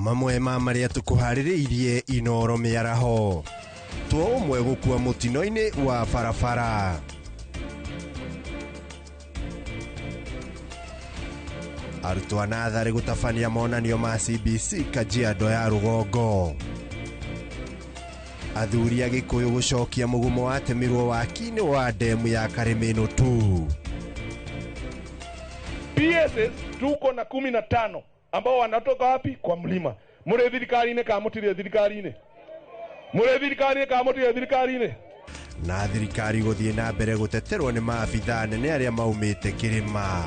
Mamwe ma marĩa tũkũharĩrĩirie Inoro mĩaraho. Two ũmwe gũkua mũtino-inĩ wa barabara. Arutwo a natharĩ gũtabania monanio ma CBC Kajiado ya rũgongo. Athuri a Gĩkũyũ gũcokia mũgumo watemirwo waki-inĩ wa ndemu ya Karĩmĩnũ tu. PSS tuko na 15 ambao wanatoka wapi? Kwa mlima. Mure thirikari-inĩ kana mũtirĩ thirikari-inĩ? Mure thirikari-inĩ kana mũtirĩ thirikari-inĩ? Na thirikari gũthiĩ na mbere gũteterwo nĩ maabithaa nene arĩa maumĩte kĩrĩma.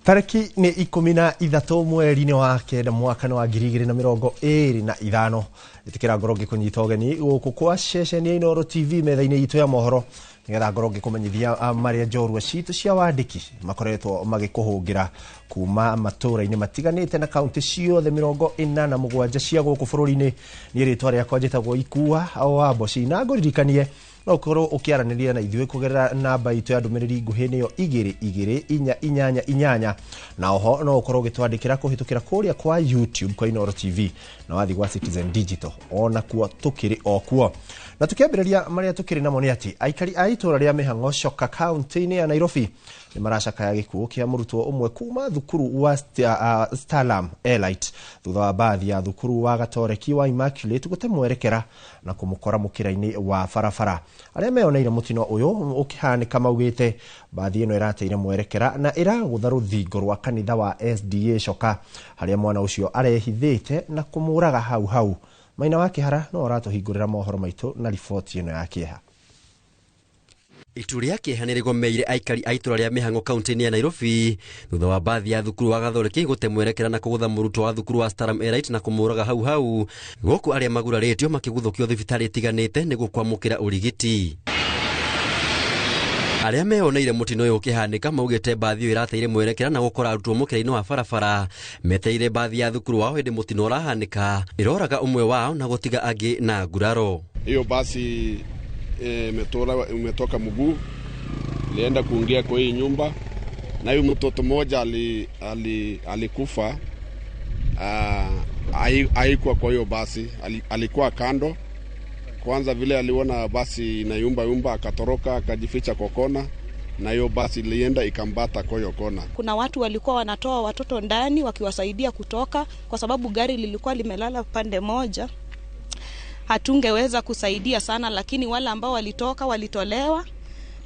Tarĩki nĩ 13 mweri-inĩ wa 9 mwaka wa 2025. Ĩtĩkĩra ngorwo ngĩkũnyita ũgeni gũkũ kwa ceceni ya Inooro TV metha-inĩ itũ ya mohoro nĩgetha ngorwo ngĩkũmenyithia marĩa njorua citũ cia wandĩki makoretwo magĩkũhũngĩra kuma matũra-inĩ matiganĩte na kaunti ciothe 47 cia gũkũ bũrũri-inĩ. Niĩ rĩtwa rĩakwa njĩtagwo Ikua wa Mboci na ngũririkanie no ũkorwo ũkĩaranĩria na ithuĩ kũgerera namba itũ ya ndũmĩrĩri nguhĩ nĩyo 22488 na oho no ũkorwo ũgĩtwandĩkĩra kũhĩtũkĩra kũrĩa kwa YouTube kwa Inooro TV na wathiĩ gwa Citizen Digital ona kuo tũkĩrĩ o kuo. Na tũkĩambĩrĩria marĩa tũkĩrĩ namo nĩ atĩ aikari a itũra rĩa Mĩhang'o Coka kaunti-inĩ ya Nairobi nĩ maracakaya gĩkuũ kĩa mũrutwo ũmwe kuma thukuru wa Stalam Elite thutha wa mbathi ya thukuru wa Gatoreki wa Immaculate gũte mwerekera na kũmũkora mũkĩra-inĩ wa barabara. Arĩa meyoneire mũtino ũyũ ũkĩhanĩka maugĩte mbathi ĩno ĩrateire mwerekera na ĩragũtha rũthingo rwa kanitha wa SDA Coka harĩa mwana ũcio arehithĩte na kũmũraga hau hau. Maina wa Kĩhara no aratũhingũrĩra mohoro maitũ na riboti ĩno ya kĩeha. Itu rĩa kĩeha nĩ rĩgomeire aikari a itũra rĩa Mĩhang'o kaunti-inĩ ya Nairobi thutha wa mbathi ya thukuru wa Gathoreki gũte mwerekera na kũgũtha mũrutwo wa thukuru wa Stalam Elite na kũmũraga hau hau gũkũ arĩa magurarĩtio makĩguthũkio thibitarĩ itiganĩte nĩguo kwamũkĩra ũrigiti. Arĩa meyoneire mũtino ũyũ ũkĩhanĩka maugĩte mbathi ĩyo ĩrateire mwerekera na gũkora arutwo mũkĩra-inĩ wa barabara metereire mbathi ya thukuru wao hĩndĩ mũtino ũrahanĩka ĩroraga ũmwe wao na gũtiga angĩ na nguraro. Hiyo basi imetoka mguu ilienda kuingia kwa hii nyumba, na huyu mtoto mmoja alikufa. Haikuwa kwa hiyo basi, alikuwa kando. Kwanza vile aliona basi inayumba yumba akatoroka akajificha kwa kona, na hiyo basi ilienda ikambata kwa hiyo kona. Kuna watu walikuwa wanatoa watoto ndani wakiwasaidia kutoka kwa sababu gari lilikuwa limelala pande moja. Hatungeweza kusaidia sana, lakini wale ambao walitoka walitolewa,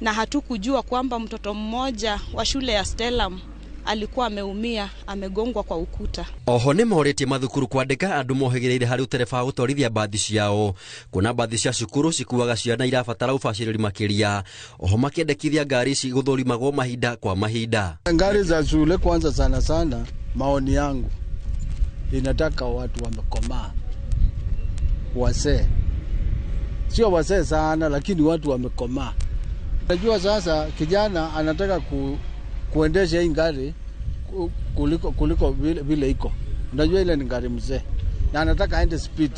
na hatukujua kwamba mtoto mmoja wa shule ya Stellam alikuwa ameumia, amegongwa kwa ukuta. Oho nĩ morĩtie mathukuru kwandĩka andũ mohĩgĩrĩire harĩ ũtereba wa gũtwarithia mbathi ciao. Kuona mbathi cia cukuru cikuaga ciana irabatara ũbacĩrĩri makĩria. Oho makĩendekithia ngari ici gũthũrimagwo mahinda kwa mahinda. Ngari za shule kwanza sana sana, maoni yangu inataka watu wamekomaa, wasee, sio wasee sana, lakini watu wamekomaa. Unajua sasa kijana anataka kuendesha hii ngari kuliko vile iko. Unajua ile ni ngari mzee na anataka aende speed.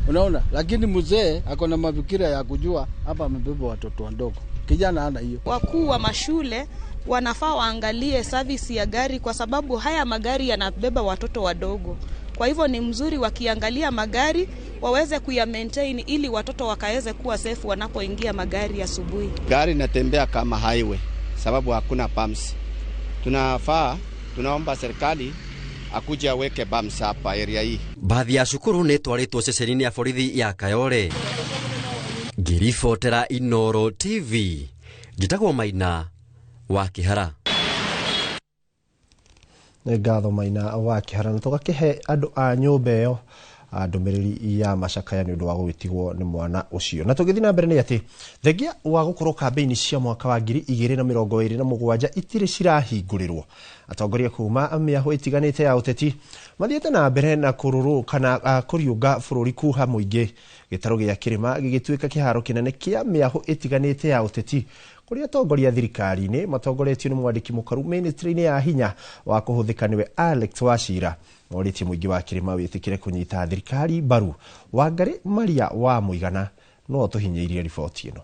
Unaona, lakini mzee ako na mafikira ya kujua hapa amebeba watoto wadogo. Kijana hana hiyo. Wakuu wa mashule wanafaa waangalie service ya gari kwa sababu haya magari yanabeba watoto wadogo. Kwa hivyo ni mzuri wakiangalia magari waweze kuya maintain ili watoto wakaweze kuwa safe wanapoingia magari asubuhi. Gari inatembea kama highway sababu hakuna pumps. Tunaomba serikali akuje aweke bumps hapa area hii. Baadhi ya cukuru nĩ itwarĩtwo ceceni-inĩ ya borithi ya Kayole. Ngĩribotera Inooro TV, njĩtagwo Maina wa Kĩhara. Nĩ ngatho Maina wa Kĩhara, na tũgakĩhe andũ a nyũmba ĩyo Ndũmĩrĩri ya macakaya nĩ ũndũ wa gũgĩtigwo nĩ mwana ũcio. Na tũgĩthiĩ na mbere nĩ atĩ thengia wa gũkorwo kambĩini cia mwaka wa 2027 itirĩ cirahingũrĩrwo, atongoria kuma mĩahũ ĩtiganĩte ya ũteti mathiĩte na mbere na kũrũrũ kana kũriũnga bũrũri kuha mũingĩ. Gĩtarũ gĩa kĩrĩma gĩgĩtuĩka kĩharo kĩnene kĩa mĩahũ ĩtiganĩte ya ũteti, kũrĩa atongoria thirikari-inĩ matongoretio nĩ mwandĩki mũkaru ministry-inĩ ya hinya wa kũhũthĩka nĩwe Alex Wachira morĩtie mũingĩ wa kĩrĩma wĩtĩkĩre kũnyita thirikari mbaru. Wangari Maria wa Mũigana no tũhinyĩirie riboti ĩno.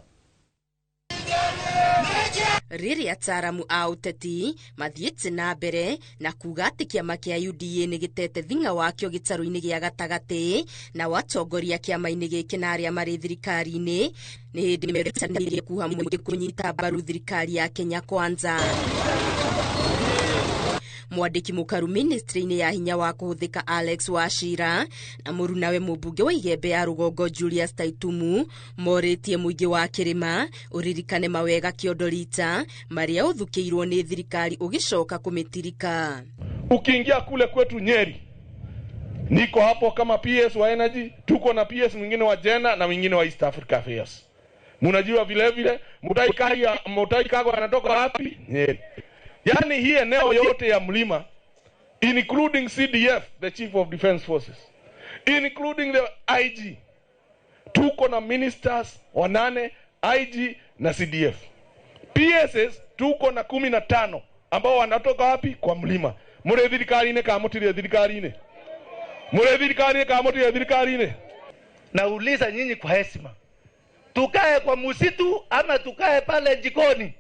Rĩrĩa ataaramu a ũteti mathiĩte na mbere na kuga atĩ kĩama kĩa UDA nĩ gĩtete thing'a wakĩo gĩtarũ-inĩ gĩa gatagatĩ, na watongoria kĩama-inĩ gĩkĩ na arĩa marĩ thirikari-inĩ nĩ hĩndĩ merutanĩirie kuha mũingĩ kũnyita mbaru thirikari ya Kenya Kwanza. Mwandĩki mũkaru ministry-inĩ ya hinya wa kũhũthĩka Alex Wachira na mũrunawe mũmbunge wa Igembe ya rũgongo Julius Taitumu morĩtie mũingĩ wa kĩrĩma ũririkane mawega kĩondo rita marĩa ũthukĩirwo nĩ thirikari ũgĩcoka kũmĩtirika. Ukiingia kule kwetu Nyeri, niko hapo kama PS wa Energy, tuko na PS mwingine wa Jena na mwingine wa East Africa Affairs. Munajua vile vile Mutahi Kagwe anatoka wapi? Nyeri. Yani hii eneo yote ya mlima, including CDF, the Chief of Defense Forces, including the IG, tuko na ministers 8, IG na CDF. PSS tuko na 15 ambao wanatoka wapi? Kwa mlima. Mure thirikari-inĩ kana mũtirĩ thirikari-inĩ? Mure thirikari-inĩ kana mũtirĩ thirikari-inĩ? Nauliza nyinyi kwa heshima, tukae kwa msitu ama tukae pale jikoni?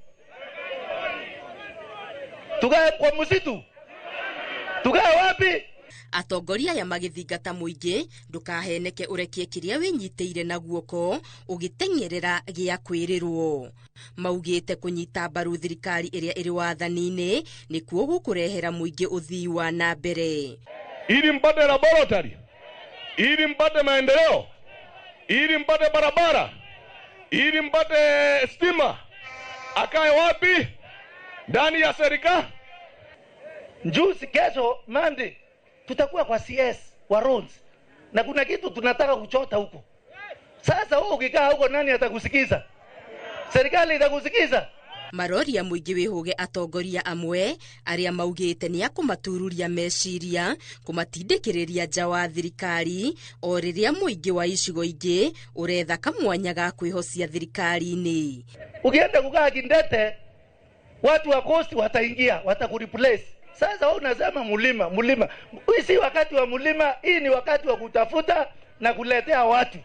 Tukae kwa msitu? Tukae wapi? Atongoria aya magĩthingata mũingĩ ndũkaheneke ũrekie kĩrĩa wĩnyitĩire na guoko ũgĩteng'erera gĩa kwĩrĩrwo. Maugĩte kũnyita mbaru thirikari ĩrĩa ĩrĩ wathani-inĩ nĩkuo gũkũrehera mũingĩ ũthii wa na mbere. Ili mpate laboratory, ili mpate maendeleo, ili mpate barabara, ili mpate stima, akae wapi? Ndani ya serikali. Njuzi kesho Monday tutakuwa kwa CS wa roads na kuna kitu tunataka kuchota huko. Sasa wewe ukikaa huko nani atakusikiza? Serikali itakusikiza? Maroria mũingĩ wĩhũge atongoria amwe arĩa maugĩte nĩ akũmatururia meciria kũmatindĩkĩrĩria nja wa thirikari o rĩrĩa mũingĩ wa icigo ingĩ ũretha kamwanya ga kwĩhocia thirikari-inĩ. Ukienda kukaa Kindete, watu wa coast wataingia, watakureplace. Sasa wewe unasema mulima, mulima. Hii si wakati wa mulima, hii ni wakati wa kutafuta na kuletea watu.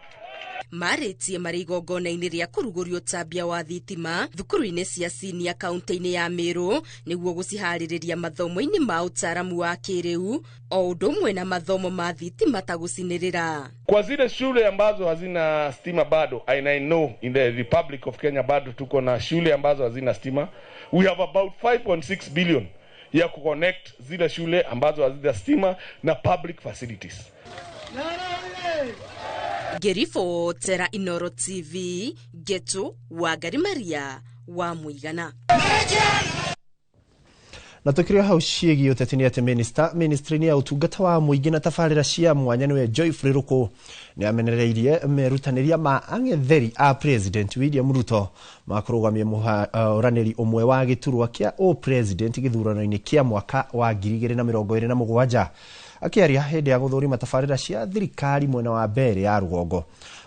Marĩtie marĩ igongona-inĩ rĩa kũrugũria ũtambia wa thitima thukuru-inĩ cia senior kaunti-inĩ ya Meru nĩguo gũciharĩrĩria mathomo-inĩ ma ũtaaramu wa kĩrĩu o ũndũ ũmwe na mathomo ma thitima ta gũcinĩrĩra. Kwa zile shule ambazo hazina stima bado, and I know in the Republic of Kenya bado tuko na shule ambazo hazina stima, we have about 5.6 billion ya kuconnect zile shule ambazo hazina stima na public facilities. Ngĩribotera Inoro TV, Getu Wangari Maria wa Mũigana. Na tukĩrĩ hau ciĩgiĩ ũteti nĩ atĩ ministry-inĩ ya ũtungata wa mũingĩ na tabarĩra cia mwanya nĩwe Joyfrey Rũkũ nĩ amenereirie merutanĩria ma ang'etheri a President William Ruto ma kũrũgamia mũhũranĩri ũmwe wa gĩturwa kĩa ũ-president gĩthurano-inĩ kĩa mwaka wa 2027. Akĩaria hĩndĩ ya gũthũrima tabarĩra cia thirikari mwena wa mbere ya rũgongo,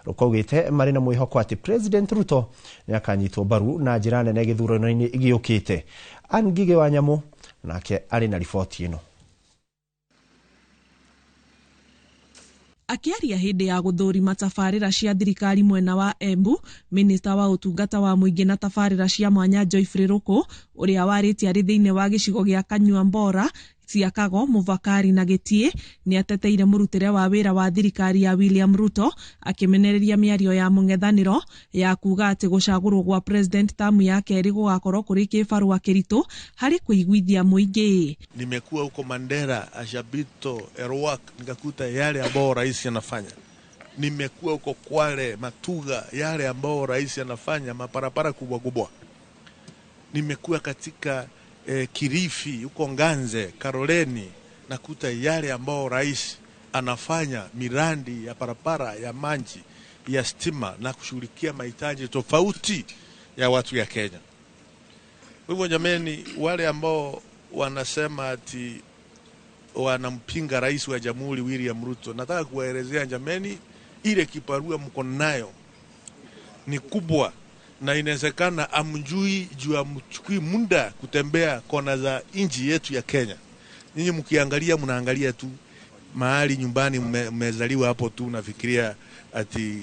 Rũkũ augĩte marĩ na mwĩhoko atĩ President Ruto nĩ akanyitwo mbaru na njĩra nene gĩthurano-inĩ gĩũkĩte. Ann Ngigĩ wa Nyamũ nake arĩ na riboti ĩno. Akĩaria hĩndĩ ya gũthũrima tabarĩra cia thirikari mwena wa Embu, minista wa ũtungata wa mũingĩ na tabarĩra cia mwanya Joyfrey Rũkũ ũrĩa warĩtie arĩ thĩinĩ wa gĩcigo gĩa Kanyua Mbora, Siakago, Muvakari na Gĩtiĩ nĩ ateteire mũrutĩre wa wĩra wa thirikari ya William Ruto akĩmenereria mĩario ya mũng'ethanĩro ya kuga atĩ gũcagũrwo gwa president tamu ya kerĩ gũgakorwo kũrĩ kĩbarũa kĩritũ harĩ kũiguithia mũingĩ. Nimekuwa huko Mandera, Ashabito, Erwak, nikakuta yale ambao rais anafanya. Nimekuwa huko Kwale, Matuga, yale ambao rais anafanya, maparapara kubwa kubwa. Nimekuwa katika Kilifi, huko Nganze, Karoleni, nakuta yale ambao rais anafanya miradi ya barabara, ya maji, ya stima na kushughulikia mahitaji tofauti ya watu ya Kenya. Kwa hivyo jameni, wale ambao wanasema ati wanampinga rais wa jamhuri William Ruto, nataka kuwaelezea jameni, ile kibarua mko nayo ni kubwa na inawezekana amjui juu amchukui muda kutembea kona za nchi yetu ya Kenya. Nyinyi mkiangalia mnaangalia tu mahali nyumbani mmezaliwa hapo tu, nafikiria ati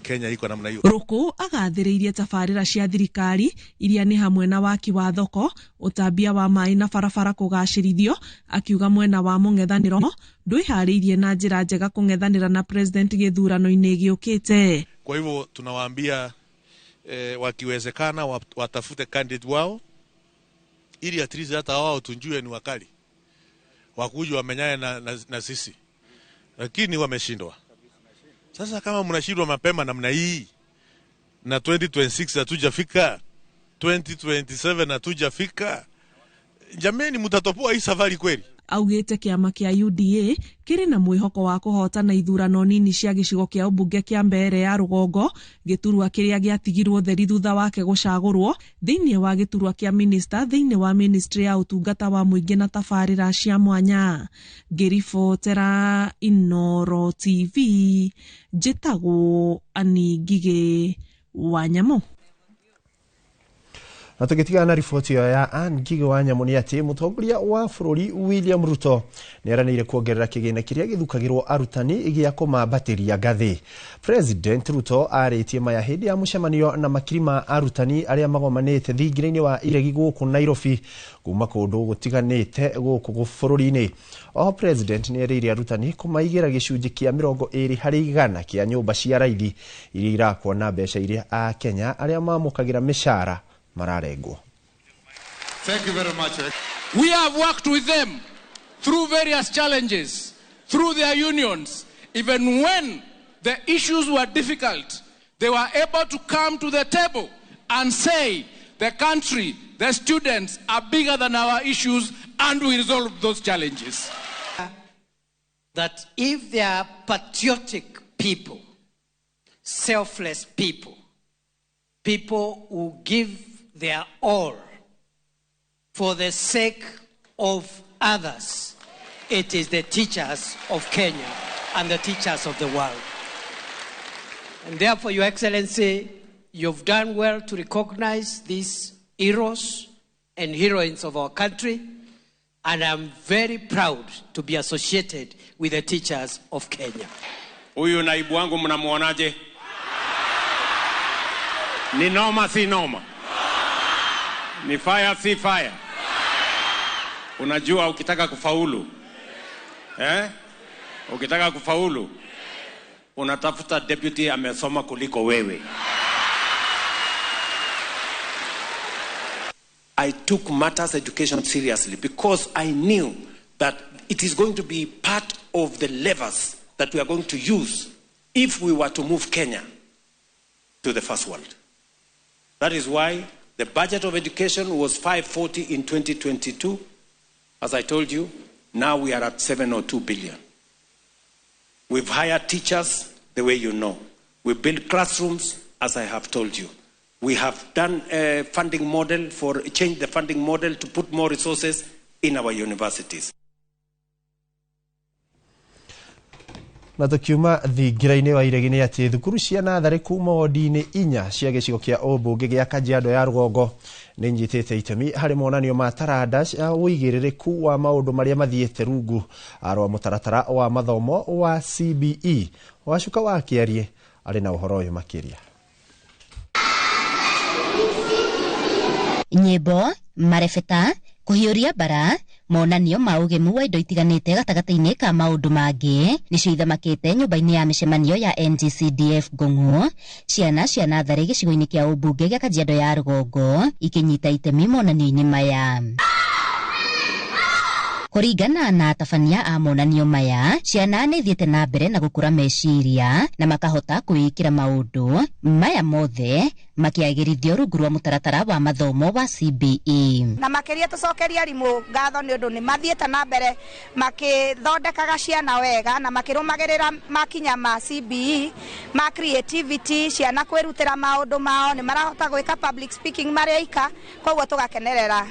Kenya iko namna hiyo. Ruku agathĩrĩirie tabarĩra cia thirikari iria nĩ hamwe na waki wa thoko, ũtambia wa maĩ na barabara kũgacĩrithio, akiuga mwena wa mũng'ethanĩro ndwĩharĩirie na njĩra njega kũng'ethanĩra na president gĩthurano-inĩ gĩũkĩte. Kwa hivyo tunawaambia wakiwezekana watafute candidate wao ili at least hata wao tunjue ni wakali, wakuje wamenyane na sisi, lakini wameshindwa. Sasa kama mnashindwa mapema namna hii na 2026 hatujafika, 2027 hatujafika, jameni, mtatopoa hii safari kweli? Augĩte kĩama kĩa UDA kĩrĩ na mwĩhoko wa kũhootana ithurano nini cia gĩcigo kĩa ũmbunge kĩa Mbeere ya rũgongo, gĩturwa kĩrĩa gĩatigirwo theri thutha wake gũcagũrwo thĩinĩ wa gĩturwa kĩa minista thĩinĩ wa ministry ya ũtungata wa mũingĩ na tabarĩra cia mwanya. Ngĩribotera Inooro TV, njĩtagwo Annie Ngigĩ wa Nyamũ. Na tũgĩtigana na riboti ĩyo ya Ann Ngigĩ wa Nyamũ nĩ atĩ mũtongoria wa bũrũri William Ruto nĩ eranĩire kuongerera kĩgĩna kĩrĩa gĩthukagĩrwo arutani gĩa kũmambatĩria ngathĩ. President Ruto arĩtie maya hĩndĩ ya mũcemanio na makiri ma arutani arĩa magomanĩte thingira-inĩ wa iregi gũkũ Nairobi kuma kũndũ gũtiganĩte gũkũ bũrũri-inĩ. Oho President nĩ erĩire arutani kũmaigĩra gĩcunjĩ kĩa 20% kĩa nyũmba cia raithi iria irakwo na mbeca iria Akenya arĩa mamũkagĩra mĩcara mararengwo. Thank you very much. We have worked with them through various challenges, through their unions. Even when the issues were difficult, they were able to come to the table and say the country, the students are bigger than our issues, and we resolve those challenges. That if they are patriotic people, selfless people, people who give their all for the sake of others, it is the teachers of Kenya and the teachers of the world. And therefore, Your Excellency, you've done well to recognize these heroes and heroines of our country, and I'm very proud to be associated with the teachers of Kenya. Huyu naibu wangu mnamuonaje? Ni noma si noma? Ni fire si fire? Unajua ukitaka kufaulu, ukitaka kufaulu unatafuta deputy amesoma kuliko wewe. I took matters education seriously because I knew that it is going to be part of the levers that we are going to use if we were to move Kenya to the first world. That is why the budget of education was 540 in 2022. As I told you, now we are at 702 billion. We've hired teachers the way you know. We built classrooms, as I have told you. We have done a funding model for, change the funding model to put more resources in our universities. Na tukiuma thingira-inĩ wa iregi nĩ atĩ thukuru cia natharĩ kuma wodi-inĩ inya cia gĩcigo kĩa ũmbunge gĩa Kajiado ya rũgongo nĩ inyitĩte itemi harĩ monanio ma taranda cia ũigĩrĩrĩku wa maũndũ marĩa mathiĩte rungu rwa mũtaratara wa mathomo wa CBE. Wacuka wa Kĩarie arĩ na ũhoro ũyũ makĩria. Nyĩmbo, marebeta, kũhiũria mbara, monanio ma ũgemu wa indo itiganĩte gatagatĩ-inĩ ka maũndũ mangĩ nĩcio ithamakĩte nyũmba-inĩ ya mĩcemanio ya NGCDF Ngong'o. Ciana cia natharĩ gĩcigo-inĩ kĩa ũmbunge gĩa Kajiado ya rũgongo ikĩnyita itemi monanio-inĩ maya. Kũringana na atabania a monanio maya, ciana nĩ ithiĩte na mbere na gũkũra meciria na makahota kwĩĩkĩra maũndũ maya mothe makĩagĩrithio rungu rwa mũtaratara wa mathomo wa CBE. Na makĩria tũcokerie arimũ ngatho nĩ ũndũ nĩ mathiĩte na mbere makĩthondekaga ciana wega na makĩrũmagĩrĩra makinya ma CBE ma creativity, ciana kwĩrutĩra maũndũ mao, nĩ marahota gwĩka public speaking marĩ aika, koguo tũgakenerera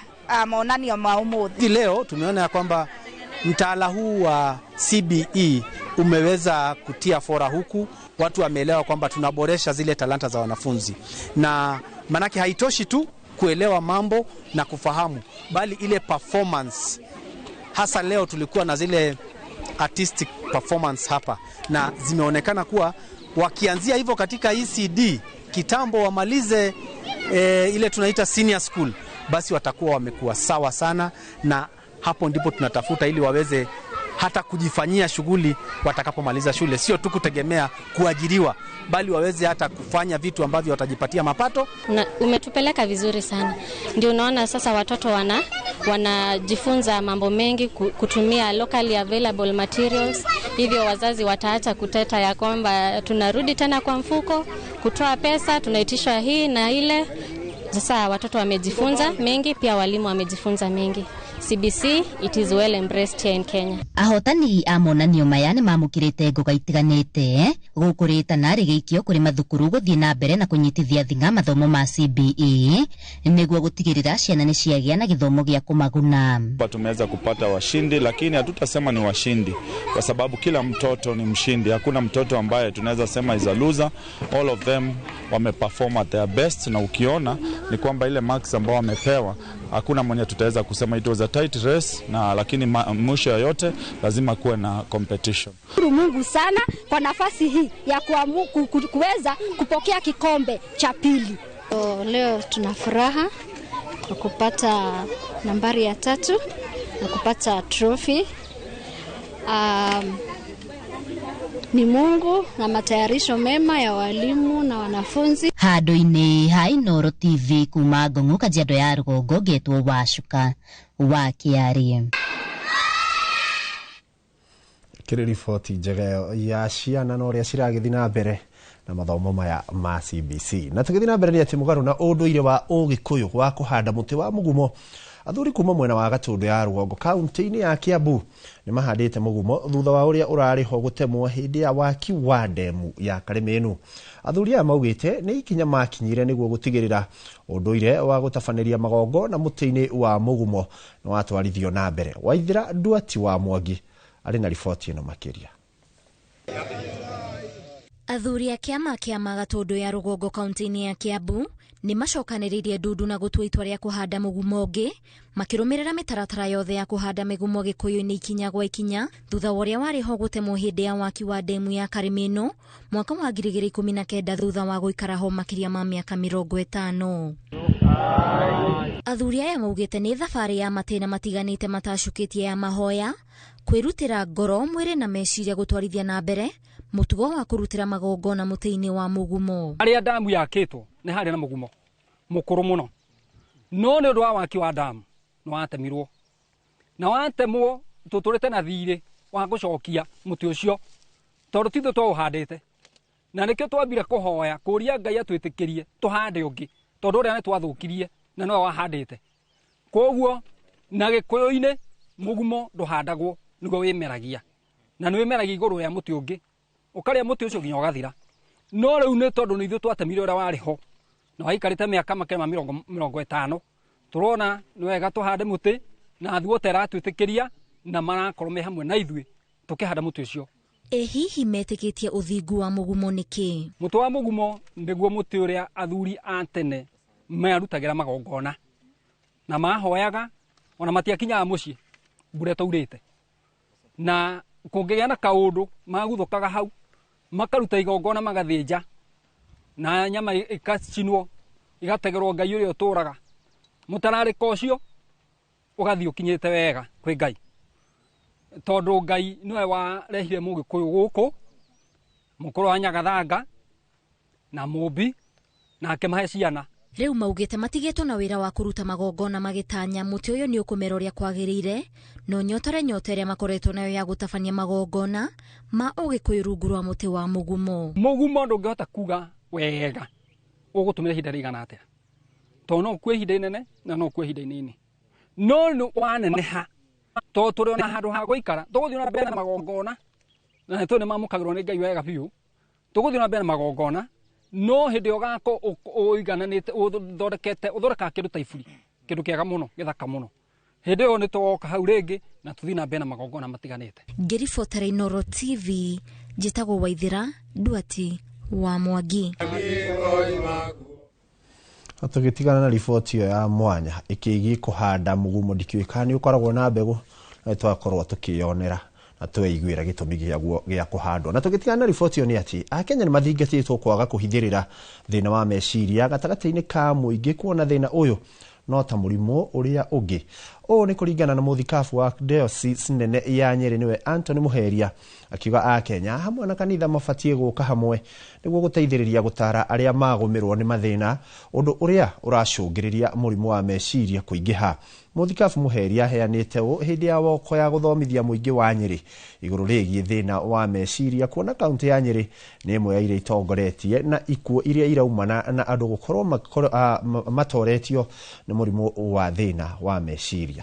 monanio ma ũmũthĩ. Leo tumeona ya kwamba mtaala huu wa CBE umeweza kutia fora huku, watu wameelewa kwamba tunaboresha zile talanta za wanafunzi, na manake haitoshi tu kuelewa mambo na kufahamu, bali ile performance. Hasa leo tulikuwa na zile artistic performance hapa, na zimeonekana kuwa wakianzia hivyo katika ECD kitambo wamalize ile tunaita senior school, basi watakuwa wamekuwa sawa sana, na hapo ndipo tunatafuta ili waweze hata kujifanyia shughuli watakapomaliza shule, sio tu kutegemea kuajiriwa, bali waweze hata kufanya vitu ambavyo watajipatia mapato. Umetupeleka vizuri sana, ndio unaona sasa watoto wanajifunza mambo mengi kutumia locally available materials. Hivyo wazazi wataacha kuteta ya kwamba tunarudi tena kwa mfuko kutoa pesa, tunaitisha hii na ile. Sasa watoto wamejifunza mengi, pia walimu wamejifunza mengi. CBC, it is well embraced here in Kenya. Ahotani a monanio maya nĩ mamũkĩrĩte ngoga itiganĩte gũkũ rĩtana rĩgĩikio kũrĩ mathukuru gũthiĩ na mbere na kũnyitithia thing'a mathomo ma CBE nĩguo gũtigĩrĩra ciana nĩ ciagĩa na gĩthomo gĩa kũmaguna. Hapa tumeweza kupata washindi, lakini hatutasema ni washindi kwa sababu kila mtoto ni mshindi. Hakuna mtoto ambaye tunaweza sema is a loser. All of them wameperform at their best, na ukiona ni kwamba ile marks ambao wamepewa hakuna mwenye tutaweza kusema it was a tight race, na lakini mwisho ya yote lazima kuwe na competition. Shukuru Mungu sana kwa nafasi hii ya kuweza kupokea kikombe cha pili. Leo tuna furaha kwa kupata nambari ya 3 na kupata trophy. Ni Mungu na matayarisho mema ya walimu na wanafunzi. Handũ-inĩ ha Inooro TV kuma Ngong'u Kajiado ya rũgongo ngetwo Wacuka wa Kĩarĩ. Kĩrĩ riboti njega ya ciana na ũrĩa ciragĩthiĩ na mbere na mathomo maya ma CBC. Na tũgĩthiĩ na mbere nĩ atĩ mũgarũ na ũndũire wa Ũgĩkũyũ wa kũhanda mũtĩ wa mũgumo, athuri kuma mwena wa Gatũndũ ya rũgongo kaunti-inĩ ya Kiambu nĩ mahandĩte mũgumo thutha wa ũrĩa ũrarĩ ho gũtemwo hĩndĩ ya waki wa ndemu ya Karĩmĩnũ. Athuri aya maugĩte nĩ ikinya makinyire nĩguo gũtigĩrĩra ũndũire wa gũtabanĩria magongona mũtĩ-inĩ wa mũgumo nĩ watwarithio na mbere. Waithĩra Nduati wa Mwangi arĩ na riboti ĩno makĩria. Athuri a kĩama kĩa Magatũndũ ya rũgongo kaunti-inĩ ya Kiambu nĩ macokanĩrĩirie ndundu na gũtua itua rĩa kũhanda mũgumo ũngĩ, makĩrũmĩrĩra mĩtaratara yothe ya kũhanda mĩgumo Gĩkũyũ-inĩ ikinya gwa ikinya thutha wa ũrĩa warĩ ho gũtemwo hĩndĩ ya waki wa ndemu ya Karĩmĩnũ mwaka wa 2019 thutha wa gũikara ho makĩria ma mĩaka 50. Athuri aya maugĩte nĩ thabarĩ ya matĩna matiganĩte matacũkĩtie ya mahoya, kwĩrutĩra ngoro, mwĩrĩ na meciria gũtwarithia na mbere mũtugo wa kũrutĩra magongona mũtĩ-inĩ wa mũgumo. Harĩa damu yakĩtwo nĩ harĩ na mũgumo mũkũrũ mũno, no nĩ ũndũ wa waki wa damu nĩ watemirwo, na watemwo tũtũrĩte na thirĩ wa gũcokia mũtĩ ũcio tondũ ti ithuĩ twaũhandĩte, na nĩkĩo twambire kũhoya kũria Ngai atwĩtĩkĩrie tũhande ũngĩ tondũ ũrĩa nĩ twathũkirie na nowe wahandĩte. Koguo na Gĩkũyũ-inĩ mũgumo ndũhandagwo, nĩguo wĩmeragia, na nĩ wĩmeragia igũrũ rĩa mũtĩ ũngĩ, ũkarĩa mũtĩ ũcio nginya ũgathira. No rĩu nĩ tondũ nĩ ithuĩ twatemire ũrĩa warĩ ho na waikarĩte mĩaka makĩria ma 50, tũrona nĩ wega tũhande mũtĩ na athuothe ĩratwĩtĩkĩria na marakorwo me hamwe na ithuĩ tũkĩhanda mũtĩ ũcio. Ĩ hihi metĩkĩtie ũthingu wa mũgumo nĩkĩ? Mũtĩ wa mũgumo nĩguo mũtĩ ũrĩa athuri a tene marutagĩra magongona na mahoyaga, ona matiakinyaga mũciĩ mbura ĩtaurĩte, na kũngĩgĩa na kaũndũ maguthũkaga hau makaruta igongona magathĩnja na nyama ĩgacinwo ĩgategerwo Ngai ũrĩa ũtũraga. Mũtararĩko ũcio ũgathiĩ ũkinyĩte wega kwĩ Ngai, tondũ Ngai nĩwe warehire Mũgĩkũyũ gũkũ, mũkũrũ wa Nyagathanga na Mũmbi, na akĩmahe ciana. Rĩu maugĩte matigĩtwo na wĩra wa kũruta magongona magĩtanya mũtĩ ũyũ nĩ ũkũmera ũrĩa kwagĩrĩire, no nyotore nyota ĩrĩa makoretwo nayo ya gũtabania magongona ma ũgĩkũyũ rungu rwa mũtĩ wa mũgumo. Mũgumo ndũngĩhota kuga wega ũgũtũmĩra ihinda rĩigana atĩa, tondũ no ũkue ihinda inene na no ũkue ihinda inini, no nĩ waneneha tondũ tũrĩ ona handũ ha gũikara tũgũthiĩ na mbere na magongona, na nĩ tũĩ nĩ mamũkagĩrwo nĩ Ngai wega biũ, tũgũthiĩ na mbere na magongona, no hĩndĩ ĩyo ũgakorwo ũigananĩte, ũthondekete, ũthondekaga kĩndũ ta iburi, kĩndũ kĩega mũno, gĩthaka mũno. Hĩndĩ ĩyo nĩ tũgoka hau rĩngĩ na tũthiĩ na mbere na magongona matiganĩte. Ngĩribotera Inooro TV, njĩtagwo Waithĩra Nduati wa Mwangi. Tũgĩtigana na riboti ĩyo ya mwanya ĩkĩgiĩ kũhanda mũgumo, ndikĩũĩ kana nĩ ũkoragwo na mbegũ, na twakorwo tũkĩyonera na tweiguĩra gĩtũmi gĩaguo gĩa kũhandwo. Na tũgĩtigana na riboti ĩyo nĩ atĩ Akenya nĩ mathingatĩtwo kwaga kũhithĩrĩra thĩna wa meciria gatagatĩ-inĩ ka mũingĩ, kuona thĩna ũyũ no ta mũrimũ ũrĩa ũngĩ. Ũũ nĩ kũringana na mũthikabu wa Diocese nene ya Nyeri nĩwe Anthony Muheria, akiuga Akenya hamwe na kanitha mabatiĩ gũka hamwe nĩguo gũteithĩrĩria gũtara arĩa magũmĩrwo nĩ mathĩna, ũndũ ũrĩa ũracũngĩrĩria mũrimũ wa meciria kũingĩha. Mũthikabu Muheria aheanĩte ũũ hĩndĩ ya woko ya gũthomithia mũingĩ wa Nyeri igũrũ rĩgiĩ thĩna wa meciria, kuona kaũntĩ ya Nyeri nĩ ĩmwe ya iria itongoretie na ikuũ iria iraumana na andũ gũkorwo matoretio nĩ mũrimũ wa thĩna wa meciria.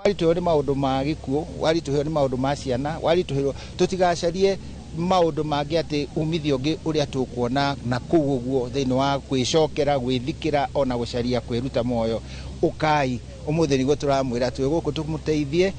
Waritũhĩrwo nĩ maũndũ ma gĩkuũ, waritũhĩrwo nĩ maũndũ ma ciana, waritũhĩrwo, tũtigacarie maũndũ mangĩ atĩ umithio ũngĩ ũrĩa tũkuona na kũu ũguo thĩinĩ wa kwĩcokera, gwĩthikĩra ona gũcaria kwĩruta muoyo. Ũkai ũmũthĩ nĩguo tũramwĩra twĩ gũkũ tũmũteithie,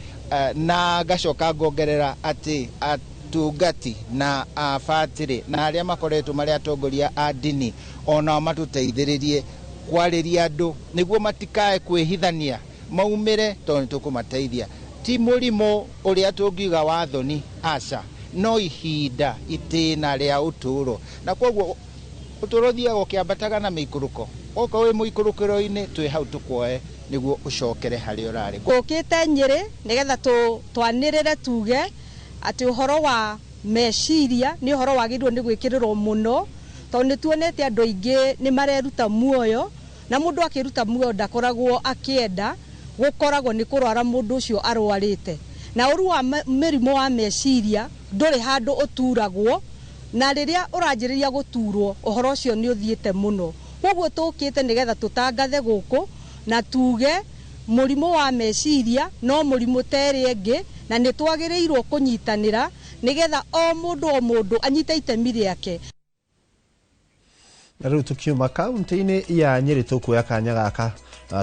na ngacoka ngongerera atĩ atungati na abatĩrĩ na arĩa makoretwo marĩ atongoria a ndini onao matũteithĩrĩrie kwarĩria andũ nĩguo matikae kwĩhithania, maumĩre tondũ nĩtũkũmateithia. Ti mũrimũ ũrĩa tũngiuga wa thoni, aca, no ihinda itĩna rĩa ũtũũro, na koguo ũtũũro ũthiaga ũkĩambataga na mĩikũrũko. Okorwo wĩ mũikũrũkĩro-inĩ twĩ hau tũkuoe nĩguo ũcokere harĩa ũrarĩ. Ũkĩte Nyĩrĩ nĩgetha twanĩrĩre tuge atĩ ũhoro wa meciria nĩ ũhoro wagĩrĩirwo nĩ gwĩkĩrĩrwo mũno, tondũ nĩ tuonete andũ aingĩ nĩ mareruta muoyo, na mũndũ akĩruta muoyo ndakoragwo akĩenda, gũkoragwo nĩ kũrwara mũndũ ũcio arwarĩte. Na ũru wa mĩrimũ wa meciria ndũrĩ handũ ũturagwo, na rĩrĩa ũranjĩrĩria gũturwo ũhoro ũcio nĩ ũthiĩte mũno. Koguo tũkĩte nĩgetha tũtangathe gũkũ na tuge mũrimũ wa meciria no mũrimũ ta ĩrĩa ĩngĩ, na nĩ twagĩrĩirwo kũnyitanĩra nĩgetha o mũndũ anyite itemi rĩake. Na rĩu tũkiuma kaũntĩ-inĩ ya Nyeri tũkuoya kanya gaka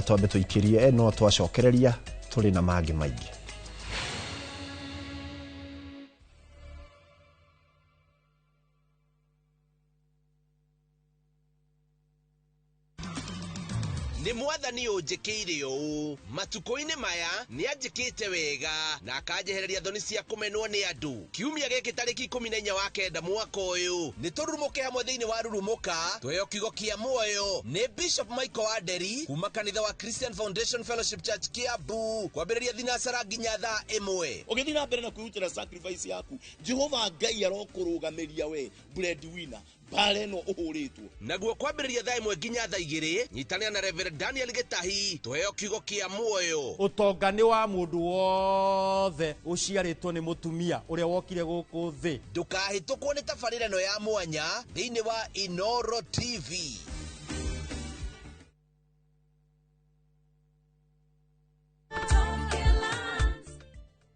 twambe tũikĩrie, no twacokereria tũrĩ na mangĩ maingĩ. Nĩ mwathani ũnjĩkĩire ũũ matukũ-inĩ maya nĩ anjĩkĩte wega na akanjehereria thoni cia kũmenwo nĩ andũ. Kiumia gĩkĩ tarĩki 14 wa 9 mwaka ũyũ nĩ tũrurumũke hamwe thĩinĩ wa Rurumũka tweheo kiugo kĩa muoyo nĩ Bishop Michael Wanderi kuma kanitha wa Christian Foundation Fellowship Church Kiambu, kwambĩrĩria thinacara nginya thaa 1. Ũgĩthiĩ na mbere na kwĩrutĩra sacrifice yaku, Jehova Ngai arokũrũgamĩria we breadwinner mbara ĩno ũhũrĩtwo. Naguo kwambĩrĩria thaa 1 nginya thaa 2 nyitanĩra na Reverend Daniel Gĩtahi tuheo kiugo kĩa muoyo. Ũtonga nĩ wa mũndũ wothe ũciarĩtwo nĩ mũtumia ũrĩa wokire gũkũ thĩ. Ndũkahĩtũkwo nĩ tabarĩra ĩno ya mwanya thĩinĩ wa Inooro TV.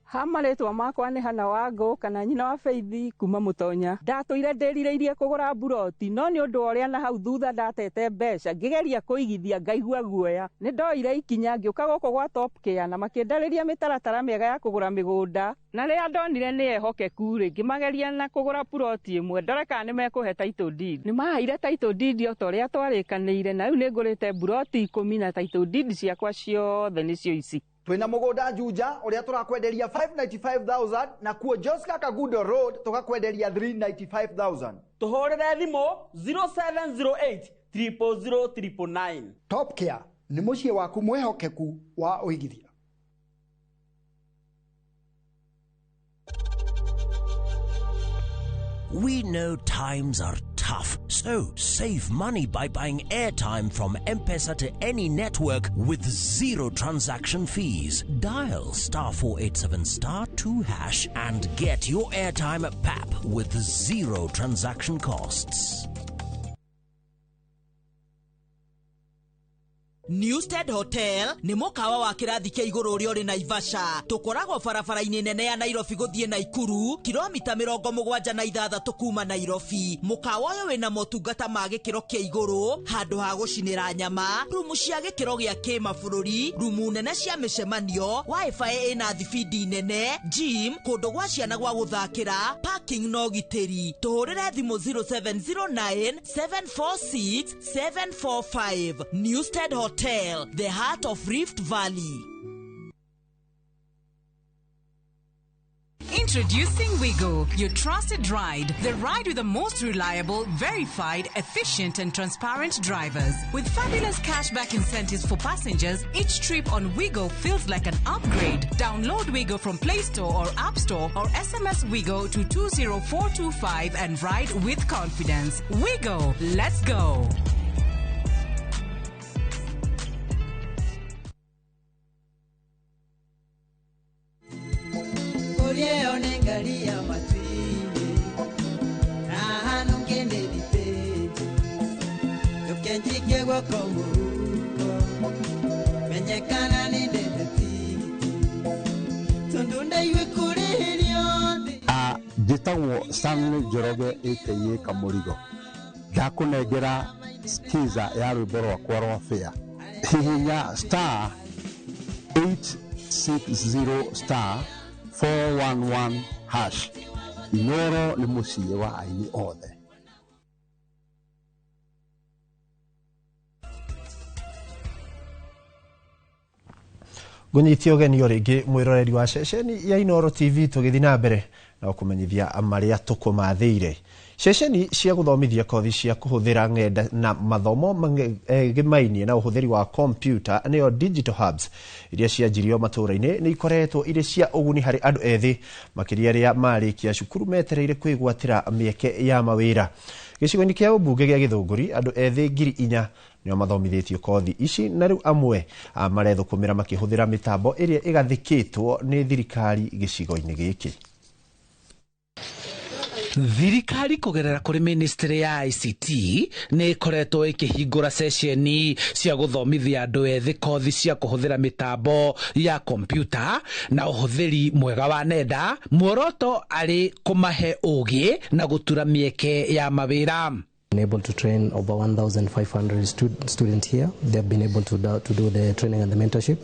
Ha marĩtwa makwa nĩ Hana Wangũ kana nyina wa Faith kuma Mũtonya. Ndatũire ndĩrirĩirie kũgũra mburoti, no nĩ ũndũ wa ũrĩa na hau thutha ndatete mbeca ngĩgeria kũigithia ngaigua guoya. Nĩ ndoire ikinya ngĩũka gũkũ gwa Top Care na makĩndarĩria mĩtaratara mĩega ya kũgũra mĩgũnda, na rĩrĩa ndonire nĩ ehokeku rĩ, ngĩmageria na kũgũra puroti ĩmwe ndore kana nĩ mekũhe title deed. Nĩ maheire title deed o ta ũrĩa twarĩkanĩire, na rĩu nĩ ngũrĩte mburoti 10 na title deed ciakwa ciothe nĩcio ici. Twina mugunda Juja uria turakwenderia 595,000 na kuo Joska Kagudo Road tukakwenderia 395,000. Tuhurire thimu 0708 000 999. Top Care ni muciĩ waku mwihokeku wa uigithia. We know times are tough, so save money by buying airtime from M-Pesa to any network with zero transaction fees. Dial star 487 star 2 hash and get your airtime at PAP with zero transaction costs. Newstead Hotel nĩ mũkawa wa kĩrathi kĩa igũrũ ũrĩa ũrĩ Naivasha. Tũkoragwo barabara-inĩ nene ya Nairobi gũthiĩ Naikuru, kilomita 76 kuma Nairobi. Mũkawa ũyũ wĩna motungata ma gĩkĩro kĩa igũrũ, handũ ha gũcinĩra nyama, rumu cia gĩkĩro gĩa kĩmabũrũri, rumu nene cia mĩcemanio, wifi ĩna thibindi nene, gym, kũndũ gwa ciana gwa gũthakĩra, parking na ũgitĩri. Tũhũrĩre thimũ 0709 746 745. Newstead Hotel, the heart of Rift Valley. Introducing Wigo, your trusted ride. The ride with the most reliable, verified, efficient, and transparent drivers. With fabulous cashback incentives for passengers, each trip on Wigo feels like an upgrade. Download Wigo from Play Store or App Store or SMS Wigo to 20425 and ride with confidence. Wigo, let's go. Njĩtagwo Stanley Njoroge aka Kamũrigo. Ndakũnengera skiza ya rwĩmbo rwakwa rwa fare. Hihinya star 860 star 411 hash. Inoro nĩ mũciĩ wa aini othe. Ngũnyitie ũgeni o rĩngĩ mwĩroreri wa ceceni ya Inoro TV tũgĩthiĩ na mbere na gũkũmenyithia marĩa tũkũmathĩire. Ceceni cia gũthomithia kothi cia kũhũthĩra ng'enda na mathomo magĩmainie na ũhũthĩri wa kompiuta nĩyo digital hubs iria cianjirio matũũra-inĩ nĩ ikoretwo irĩ cia ũguni harĩ andũ ethĩ makĩria arĩa marĩkia cukuru metereire kwĩgwatĩra mĩeke ya mawĩra. Gĩcigo-inĩ kĩa ũmbunge gĩa Gĩthũngũri andũ ethĩ 4,000 nĩo mathomithĩtio kothi ici na rĩu amwe marethũkũmĩra makĩhũthĩra mĩtambo ĩrĩa ĩgathĩkĩtwo nĩ thirikari gĩcigo-inĩ gĩkĩ. Thirikari kũgerera kũrĩ ministry ya ICT nĩ ĩkoretwo ĩkĩhingũra ceceni cia gũthomithia andũ ethĩ kothi cia kũhũthĩra mĩtambo ya kompiuta na ũhũthĩri mwega wa nenda, muoroto arĩ kũmahe ũgĩ na gũtura mĩeke ya mawĩra. Been able to train over 1,500 students here. They have been able to do the training and the mentorship.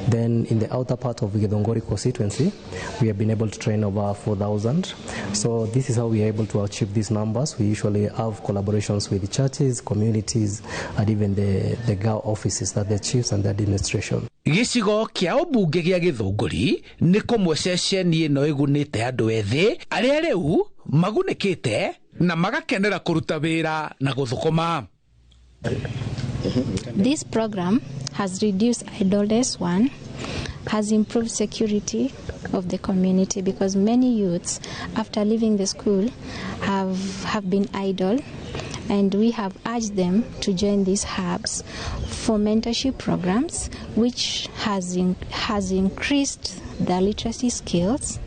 Then in the outer part of Githunguri constituency, we have been able to train over 4,000. So this is how we are able to achieve these numbers. We usually have collaborations with the churches, communities, and even the GAO offices, that the chiefs and the administration. Gĩcigo kĩa ũmbunge gĩa Gĩthũngũri nĩ kũmwe ceceni ĩno ĩgunĩte andũ ethĩ arĩa rĩu magunĩkĩte na magakenera kũruta wĩra na gũthũkũma. This program has reduced idleness, one, has improved security of the community because many youths after leaving the school have been idle, and we have urged them to join these hubs for mentorship programs, which has increased their literacy skills.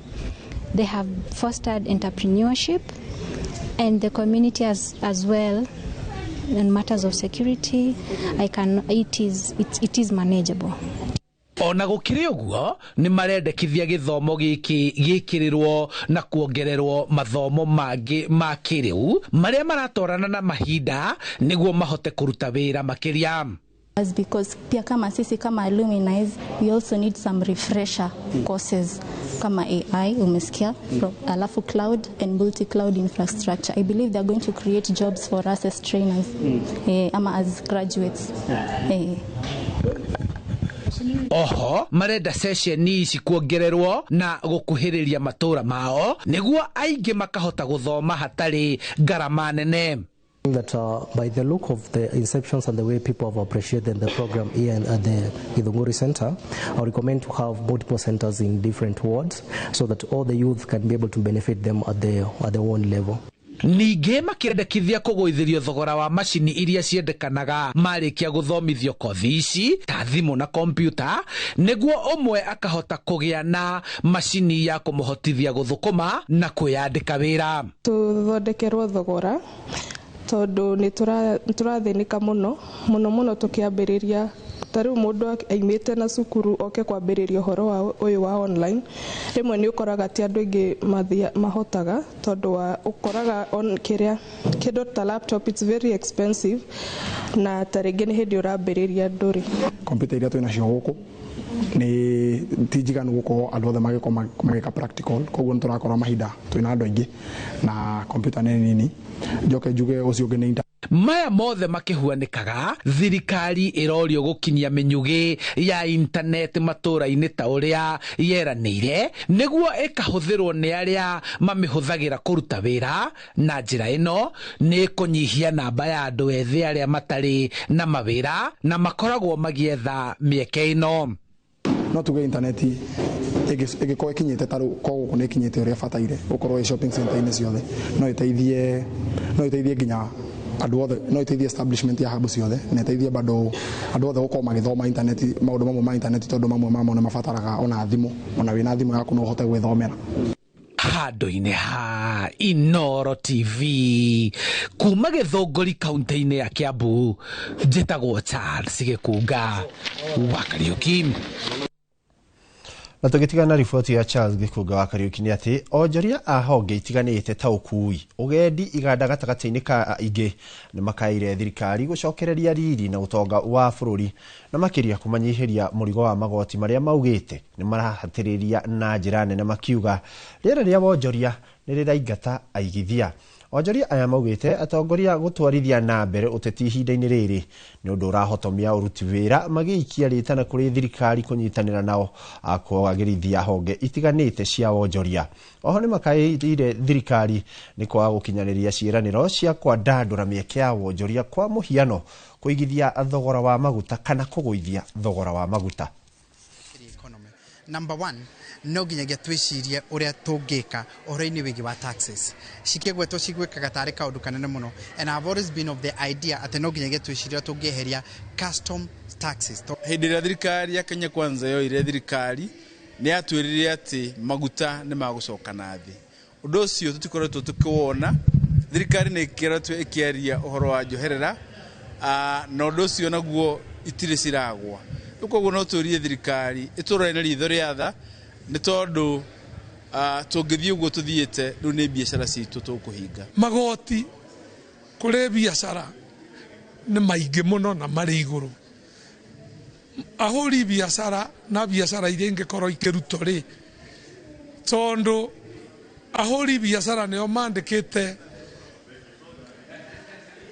They have fostered entrepreneurship and the community as well. In matters of security, it is manageable. Ona gũkĩrĩ ũguo nĩ marendekithia gĩthomo gĩkĩ gĩkĩrĩrwo na kuongererwo mathomo mangĩ ma kĩrĩu marĩa maratwarana na mahinda nĩguo mahote kũruta wĩra makĩria. Because pia kama sisi kama alumni we also need some refresher courses kama AI umesikia, alafu cloud and multi-cloud infrastructure. I believe they are going to create jobs for us as trainers, ama as graduates. Oho marenda ceceni ici kuongererwo na gũkuhĩrĩria matũra mao nĩguo aingĩ makahota gũthoma hatarĩ ngarama nene. That by the look of the inceptions and the way people have appreciated the program here at the Githunguri Center, I recommend to have multiple centers in different wards so that all the youth can be able to benefit them at their own level. Ningĩ makĩendekithia kũgũithĩrio thogora wa macini iria ciendekanaga marĩkia gũthomithio kothi ici ta thimũ na kompiuta, nĩguo ũmwe akahota kũgĩa na macini ya kũmũhotithia gũthũkũma na kwĩyandĩka wĩra. Tũthondekerwo thogora tondũ nĩ tũrathĩnĩka mũno mũno mũno tũkĩambĩrĩria. Ta rĩu mũndũ aimĩte na cukuru oke kwambĩrĩria ũhoro wa ũyũ wa online, rĩmwe nĩ ũkoraga ti andũ aingĩ mahotaga tondũ wa ũkoraga kĩrĩa kĩndũ ta laptop it's very expensive, na ta rĩngĩ nĩ hĩndĩ ũrambĩrĩria ndũrĩ. Kompyuta iria twĩ nacio gũkũ nĩ ti njiganu gũkorwo andũ othe magĩkorwo magĩka practical, koguo nĩ tũrakorwo mahinda twĩna andũ aingĩ na kompyuta nĩ nini. Njoke njuge ũcio ũngĩ nĩ Maya mothe makĩhuanĩkaga, thirikari ĩrorio gũkinyia mĩnyugĩ ya intaneti matũũra-inĩ ta ũrĩa yeranĩire, nĩguo ĩkahũthĩrwo nĩ arĩa mamĩhũthagĩra kũruta wĩra. Na njĩra ĩno nĩ kũnyihia namba ya andũ ethĩ arĩa matarĩ na mawĩra na makoragwo magĩetha mĩeke ĩno. No tuge intaneti ĩngĩkorwo ĩkinyĩte ta rĩu korwo gũkũ nĩ ĩkinyĩte ũrĩa ĩbataire gũkorwo ĩ shopping center-inĩ ciothe, no ĩteithie nginya andũ othe, no ĩteithie establishment ya hub ciothe, na ĩteithie bado andũ othe gũkorwo magĩthoma intaneti, maũndũ mamwe ma intaneti, tondũ mamwe mamo nĩ mabataraga ona thimũ, ona wĩna thimũ yaku no ũhote gwĩthomera. Handũ-inĩ ha Inooro TV kuma Gĩthũngũri kaunti-inĩ ya Kiambu, njĩtagwo Charles Gĩkunga wa Kariũki. Na tũgĩtigana na riboti ya Charles Gĩkunga wa Kariũki nĩ atĩ onjoria a honge itiganĩte ta ũkui, ũgendi, iganda gatagatĩ-inĩ ka ingĩ nĩ makaĩire thirikari gũcokereria riri na ũtonga wa bũrũri, na makĩria kũmanyihĩria mũrigo wa magoti marĩa maugĩte nĩ marahatĩrĩria na njĩra nene, makiuga rĩera rĩa wonjoria nĩ rĩraingata aigithia. Onjoria aya maugĩte atongoria gũtwarithia na mbere ũteti ihinda-inĩ rĩrĩ nĩ ũndũ ũrahotomia ũruti wĩra, magĩikia rĩtana kũrĩ thirikari kũnyitanĩra nao kwagĩrithia honge itiganĩte cia wonjoria. Oho nĩ makaĩire thirikari nĩ kwaga gũkinyanĩria ciĩranĩro cia kwandandũra mĩeke ya wonjoria, kwa mũhiano kũigithia thogora wa maguta kana kũgũithia thogora wa maguta. Number one, no nginyagia twĩcirie ũrĩa tũngĩka ũhoro-inĩ wĩgiĩ wa taxes. Cikĩgwetwo cigwĩkaga tarĩ kaũndũ kanene mũno, and I've always been of the idea atĩ no nginyagia twĩcirie ũrĩa tũngĩeheria custom taxes. Hĩndĩ ĩrĩa thirikari ya Kenya Kwanza yoire thirikari nĩ yatwĩrire atĩ maguta nĩ magũcoka na thĩ. Ũndũ ũcio tũtikoretwo tũkĩwona. Thirikari nĩ ĩkoretwo ĩkĩaria ũhoro wa njoherera, na ũndũ ũcio naguo itirĩ ciragwa. Koguo no tũrie thirikari ĩtũrore na ritho rĩa tha, nĩ tondũ tũngĩthiĩ ũguo tũthiĩte rĩu nĩ biacara citũ tũkũhinga. Magoti kũrĩ biacara nĩ maingĩ mũno na marĩ igũrũ. Ahũri biacara na biacara iria ingĩkorwo ikĩrutwo rĩ, tondũ ahũri biacara nĩo mandĩkĩte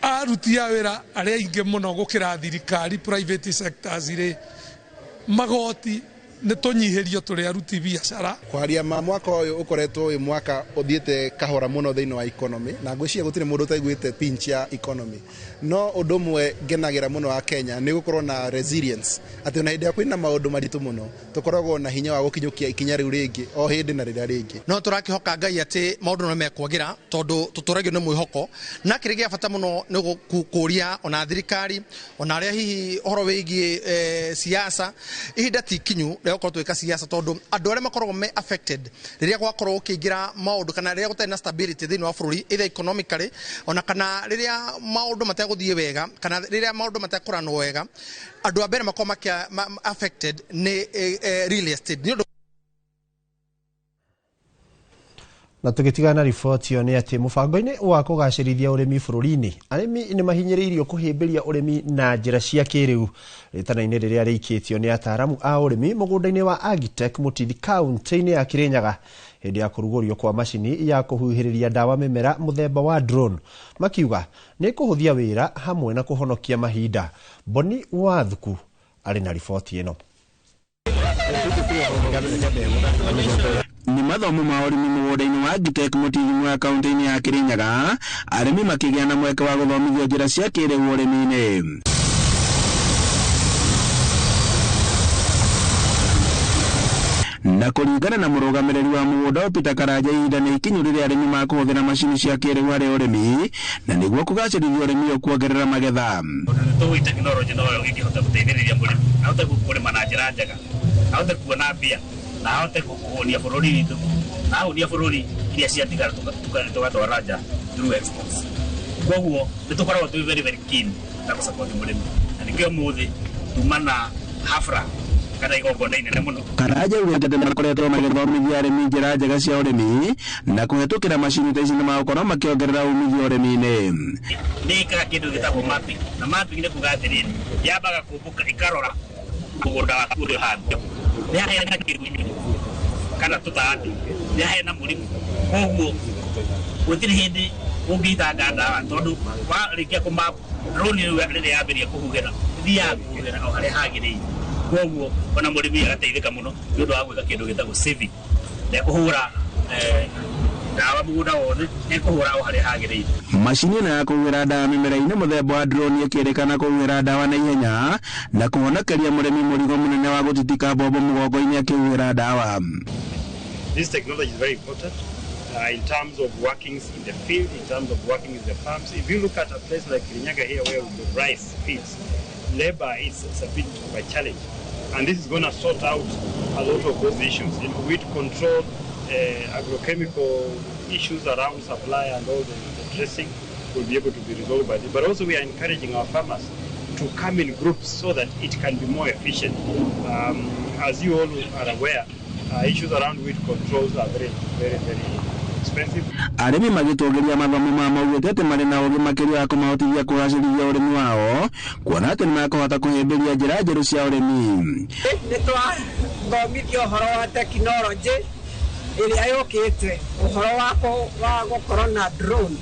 aruti a wĩra arĩa aingĩ mũno gũkĩra thirikari private sectors rĩ, magoti nĩ tũnyihĩrio tũrĩ aruti biacara. Kwaria ma mwaka ũyũ ũkoretwo wĩ mwaka ũthiĩte kahora mũno thĩinĩ wa economy, na ngwĩciria gũtirĩ mũndũ ũtaiguĩte pinch ya economy. No ũndũ ũmwe ngenagĩra mũno wa Kenya nĩ gũkorwo na resilience, atĩ ona hĩndĩ ĩrĩa kwĩna maũndũ maritũ mũno tũkoragwo na hinya wa gũkinyũkia ikinya rĩu rĩngĩ o hĩndĩ na rĩrĩa rĩngĩ. No tũrakĩhoka Ngai atĩ maũndũ no mekwagĩra tondũ tũtũragio nĩ mwĩhoko, na kĩrĩa gĩa bata mũno nĩ kũria ona thirikari ona arĩa hihi ũhoro wĩgiĩ siasa, ihinda ti ikinyu rĩa gũkorwo tũgĩka siasa, tondũ andũ arĩa makoragwo me affected rĩrĩa gwakorwo gũkĩingĩra maũndũ kana rĩrĩa gũtarĩ na stability thĩinĩ wa bũrũri, either economically ona kana rĩrĩa maũndũ mategũthiĩ wega kana rĩrĩa maũndũ matekũranwo wega, andũ a mbere makoragwo affected nĩ real estate. Nĩ ũndũ Na tũgĩtigana na riboti ĩyo nĩ atĩ mũbango-inĩ wa kũgacĩrithia ũrĩmi bũrũri-inĩ, arĩmi nĩ mahinyĩrĩirio kũhĩmbĩria ũrĩmi na njĩra cia kĩrĩu. Rĩtana-inĩ rĩrĩa rĩikĩtio nĩ ataaramu a ũrĩmi mũgũnda-inĩ wa Agitech Mũtithi kaunti-inĩ ya Kirinyaga hĩndĩ ya kũrugũrio kwa macini ya kũhuhĩrĩria ndawa mĩmera mũthemba wa drone, makiuga nĩ kũhũthia wĩra hamwe na kũhonokia mahinda. Boni Wathuku arĩ na riboti ĩno. Nĩ mathomo ma ũrĩmi mũgũnda-inĩ wa Agitech Mũtithi Mwea kaunti-inĩ ya Kirinyaga, arĩmi makĩgĩa na mweke wa gũthomithio njĩra cia kĩrĩu ũrĩmi-inĩ. Na kũringana na mũrũgamĩrĩri wa mũgũnda Peter Karanja, ihinda nĩ ikinyu rĩrĩa arĩmi makũhũthĩra macini cia kĩrĩu harĩ ũrĩmi na nĩguo kũgacĩrithia ũrĩmi ũyũ kuongerera magetha. Tũĩ tekinoronjĩ noyo ĩngĩhota gũteithĩrĩria mũrĩmi ahote kũrĩma na njĩra njega, ahote kuona mbia na ahote kũhũnia bũrũri witũ, na ahũnia bũrũri iria ciatigara tũgatwara nja through exports. Koguo nĩ tũkoragwo twĩ very very keen na gũsupport mũrĩmi, na nĩkĩo ũmũthĩ tuma na hafla kana igongona inene mũno. Karanja augĩte atĩ makoretwo magĩthomithia arĩmi njĩra njega cia ũrĩmi na kũhetũkĩra macini ta ici nĩ magũkorwo makĩongerera umithio ũrĩmi-inĩ. Nĩ ĩkaga kĩndũ gĩtagwo mapping, na mapping nĩ kuga atĩrĩrĩ, yambaga kũmbũka ĩkarora mũgũnda waku ũrĩa ũhana, nĩ haheana kĩgunyũ kana tũtambi, nĩ haheana mũrimũ, koguo gũtirĩ hĩndĩ ũngĩitanga ndawa tondũ warĩkia kũmap drone rĩu rĩrĩa yambĩrĩria kũhuhĩra ĩthiaga kũhuhĩra o harĩa hagĩrĩire. Koguo ona mũrĩmi agateithĩka mũno nĩ ũndũ wa gwĩka kĩndũ gĩtagwo saving, ndekũhũra ndawa mũgũnda wothe, ekũhũra o harĩa hagĩrĩire. Macini ĩno ya kũhuhĩra ndawa mĩmera-inĩ mũthemba wa drone ĩkĩrĩkana kũhuhĩra ndawa na ihenya na kũhonokeria mũrĩmi mũrigo mũnene wa gũtitika mbombo mũgongo-inĩ akĩhuhĩra ndawa. This technology is very important in terms of workings in the field, in terms of working in the farms. If you look at a place like Kirinyaga here where we have rice fields, labor is a bit of a challenge. And this is going to sort out a lot of those issues. You know, weed control, agrochemical issues around supply and all the dressing will be able to be resolved by this. But also we are encouraging our farmers to come in groups so that it can be more efficient. As you all are aware, issues around weed controls are very, very, very expensive. Arĩmi magĩtũgĩria mathomo ma maugĩte atĩ marĩ na ũgĩ makĩria wa kũmahotithia kũgacĩrithia ũrĩmi wao, kuona atĩ nĩmekũhota kũhĩmbĩria njĩra njerũ cia ũrĩmi. Nĩ twathomithio ũhoro wa tekinoronjĩ ĩrĩa yũkĩte, ũhoro wa gũkorwo na drone.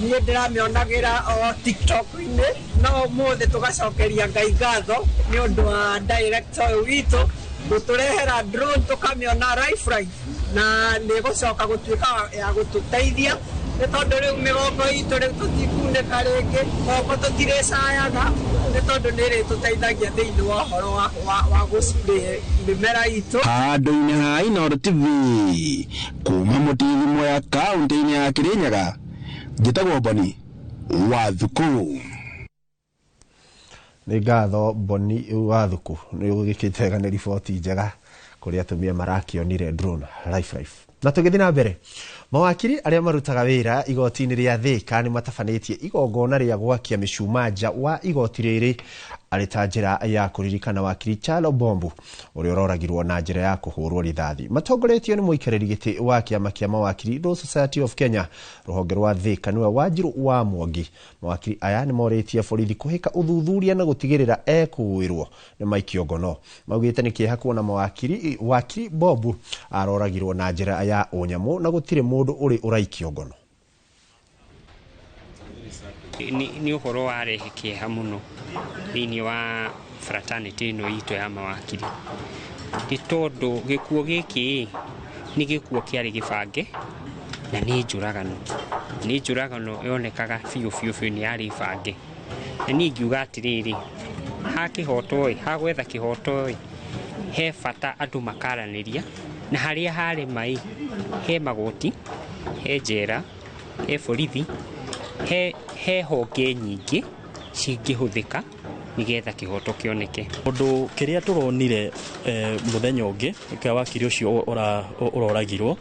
Niĩ ndĩramĩonagĩra o TikTok-inĩ, no ũmũthĩ tũgacokeria Ngai ngatho nĩ ũndũ wa director ũyũ witũ gũtũrehera drone tũkamĩona live na nĩ gũcoka gũtuĩka ya gũtũteithia nĩ tondũ rĩu mĩgongo itũ rĩu tũtikunĩka rĩngĩ, ng'ongo tũtirĩcayaga nĩ tondũ nĩ ĩrĩtũteithagia thĩinĩ wa ũhoro wa gũ-spray mĩmera itũ. Handũ-inĩ ha Inooro TV kuma Mũtithi Mwea kaũntĩ-inĩ ya Kirinyaga, njĩtagwo Boni wa Thuku. Nĩ ngatho Boni wa Thuku, nĩ ũgĩkĩte wega, nĩ riboti njega kũrĩa atumia marakĩonire drone life. Na tũgĩthiĩ na mbere, mawakiri arĩa marutaga wĩra igoti-inĩ rĩa Thika nĩ matabanĩtie igongona rĩa gwakia mĩcumaa nja wa igoti rĩrĩ arĩ ta njĩra ya kũririkana wakiri Kyalo Bombu ũrĩa ũroragirwo na njĩra ya kũhũrwo rithathi. Matongoretio nĩ mũikarĩri gĩtĩ wa kĩama kĩa mawakiri Law Society of Kenya rũhonge rwa Thika nĩwe Wanjiru wa Mwangi. Mawakiri aya nĩ morĩtie borithi kũhĩka ũthuthuria na gũtigĩrĩra ekũĩrwo nĩ maikio ngono. Maugĩte nĩ kĩeha kuona wakiri Bombu aroragirwo na njĩra ya ũnyamũ na gũtirĩ mũndũ ũrĩ ũraikio ngono. Nĩ ũhoro warehe kĩeha mũno thĩinĩ wa fraternity ĩno itũ ya mawakiri, nĩ tondũ gĩkuũ gĩkĩ nĩ gĩkuũ kĩarĩ gĩbange na nĩ njũragano, nĩ njũragano yonekaga biũ biũ biũ nĩ yarĩ bange. Na niĩ ingiuga atĩrĩrĩ, ha kĩhoto ĩ, ha gwetha kĩhoto ĩ, he bata andũ makaranĩria, na harĩa harĩma ĩ, he magoti, he njera, he borithi, he honge nyingĩ cingĩhũthĩka nĩgetha kĩhoto kĩoneke. Ũndũ kĩrĩa tũronire mũthenya ũngĩ kĩa wakiri ũcio ũroragirwo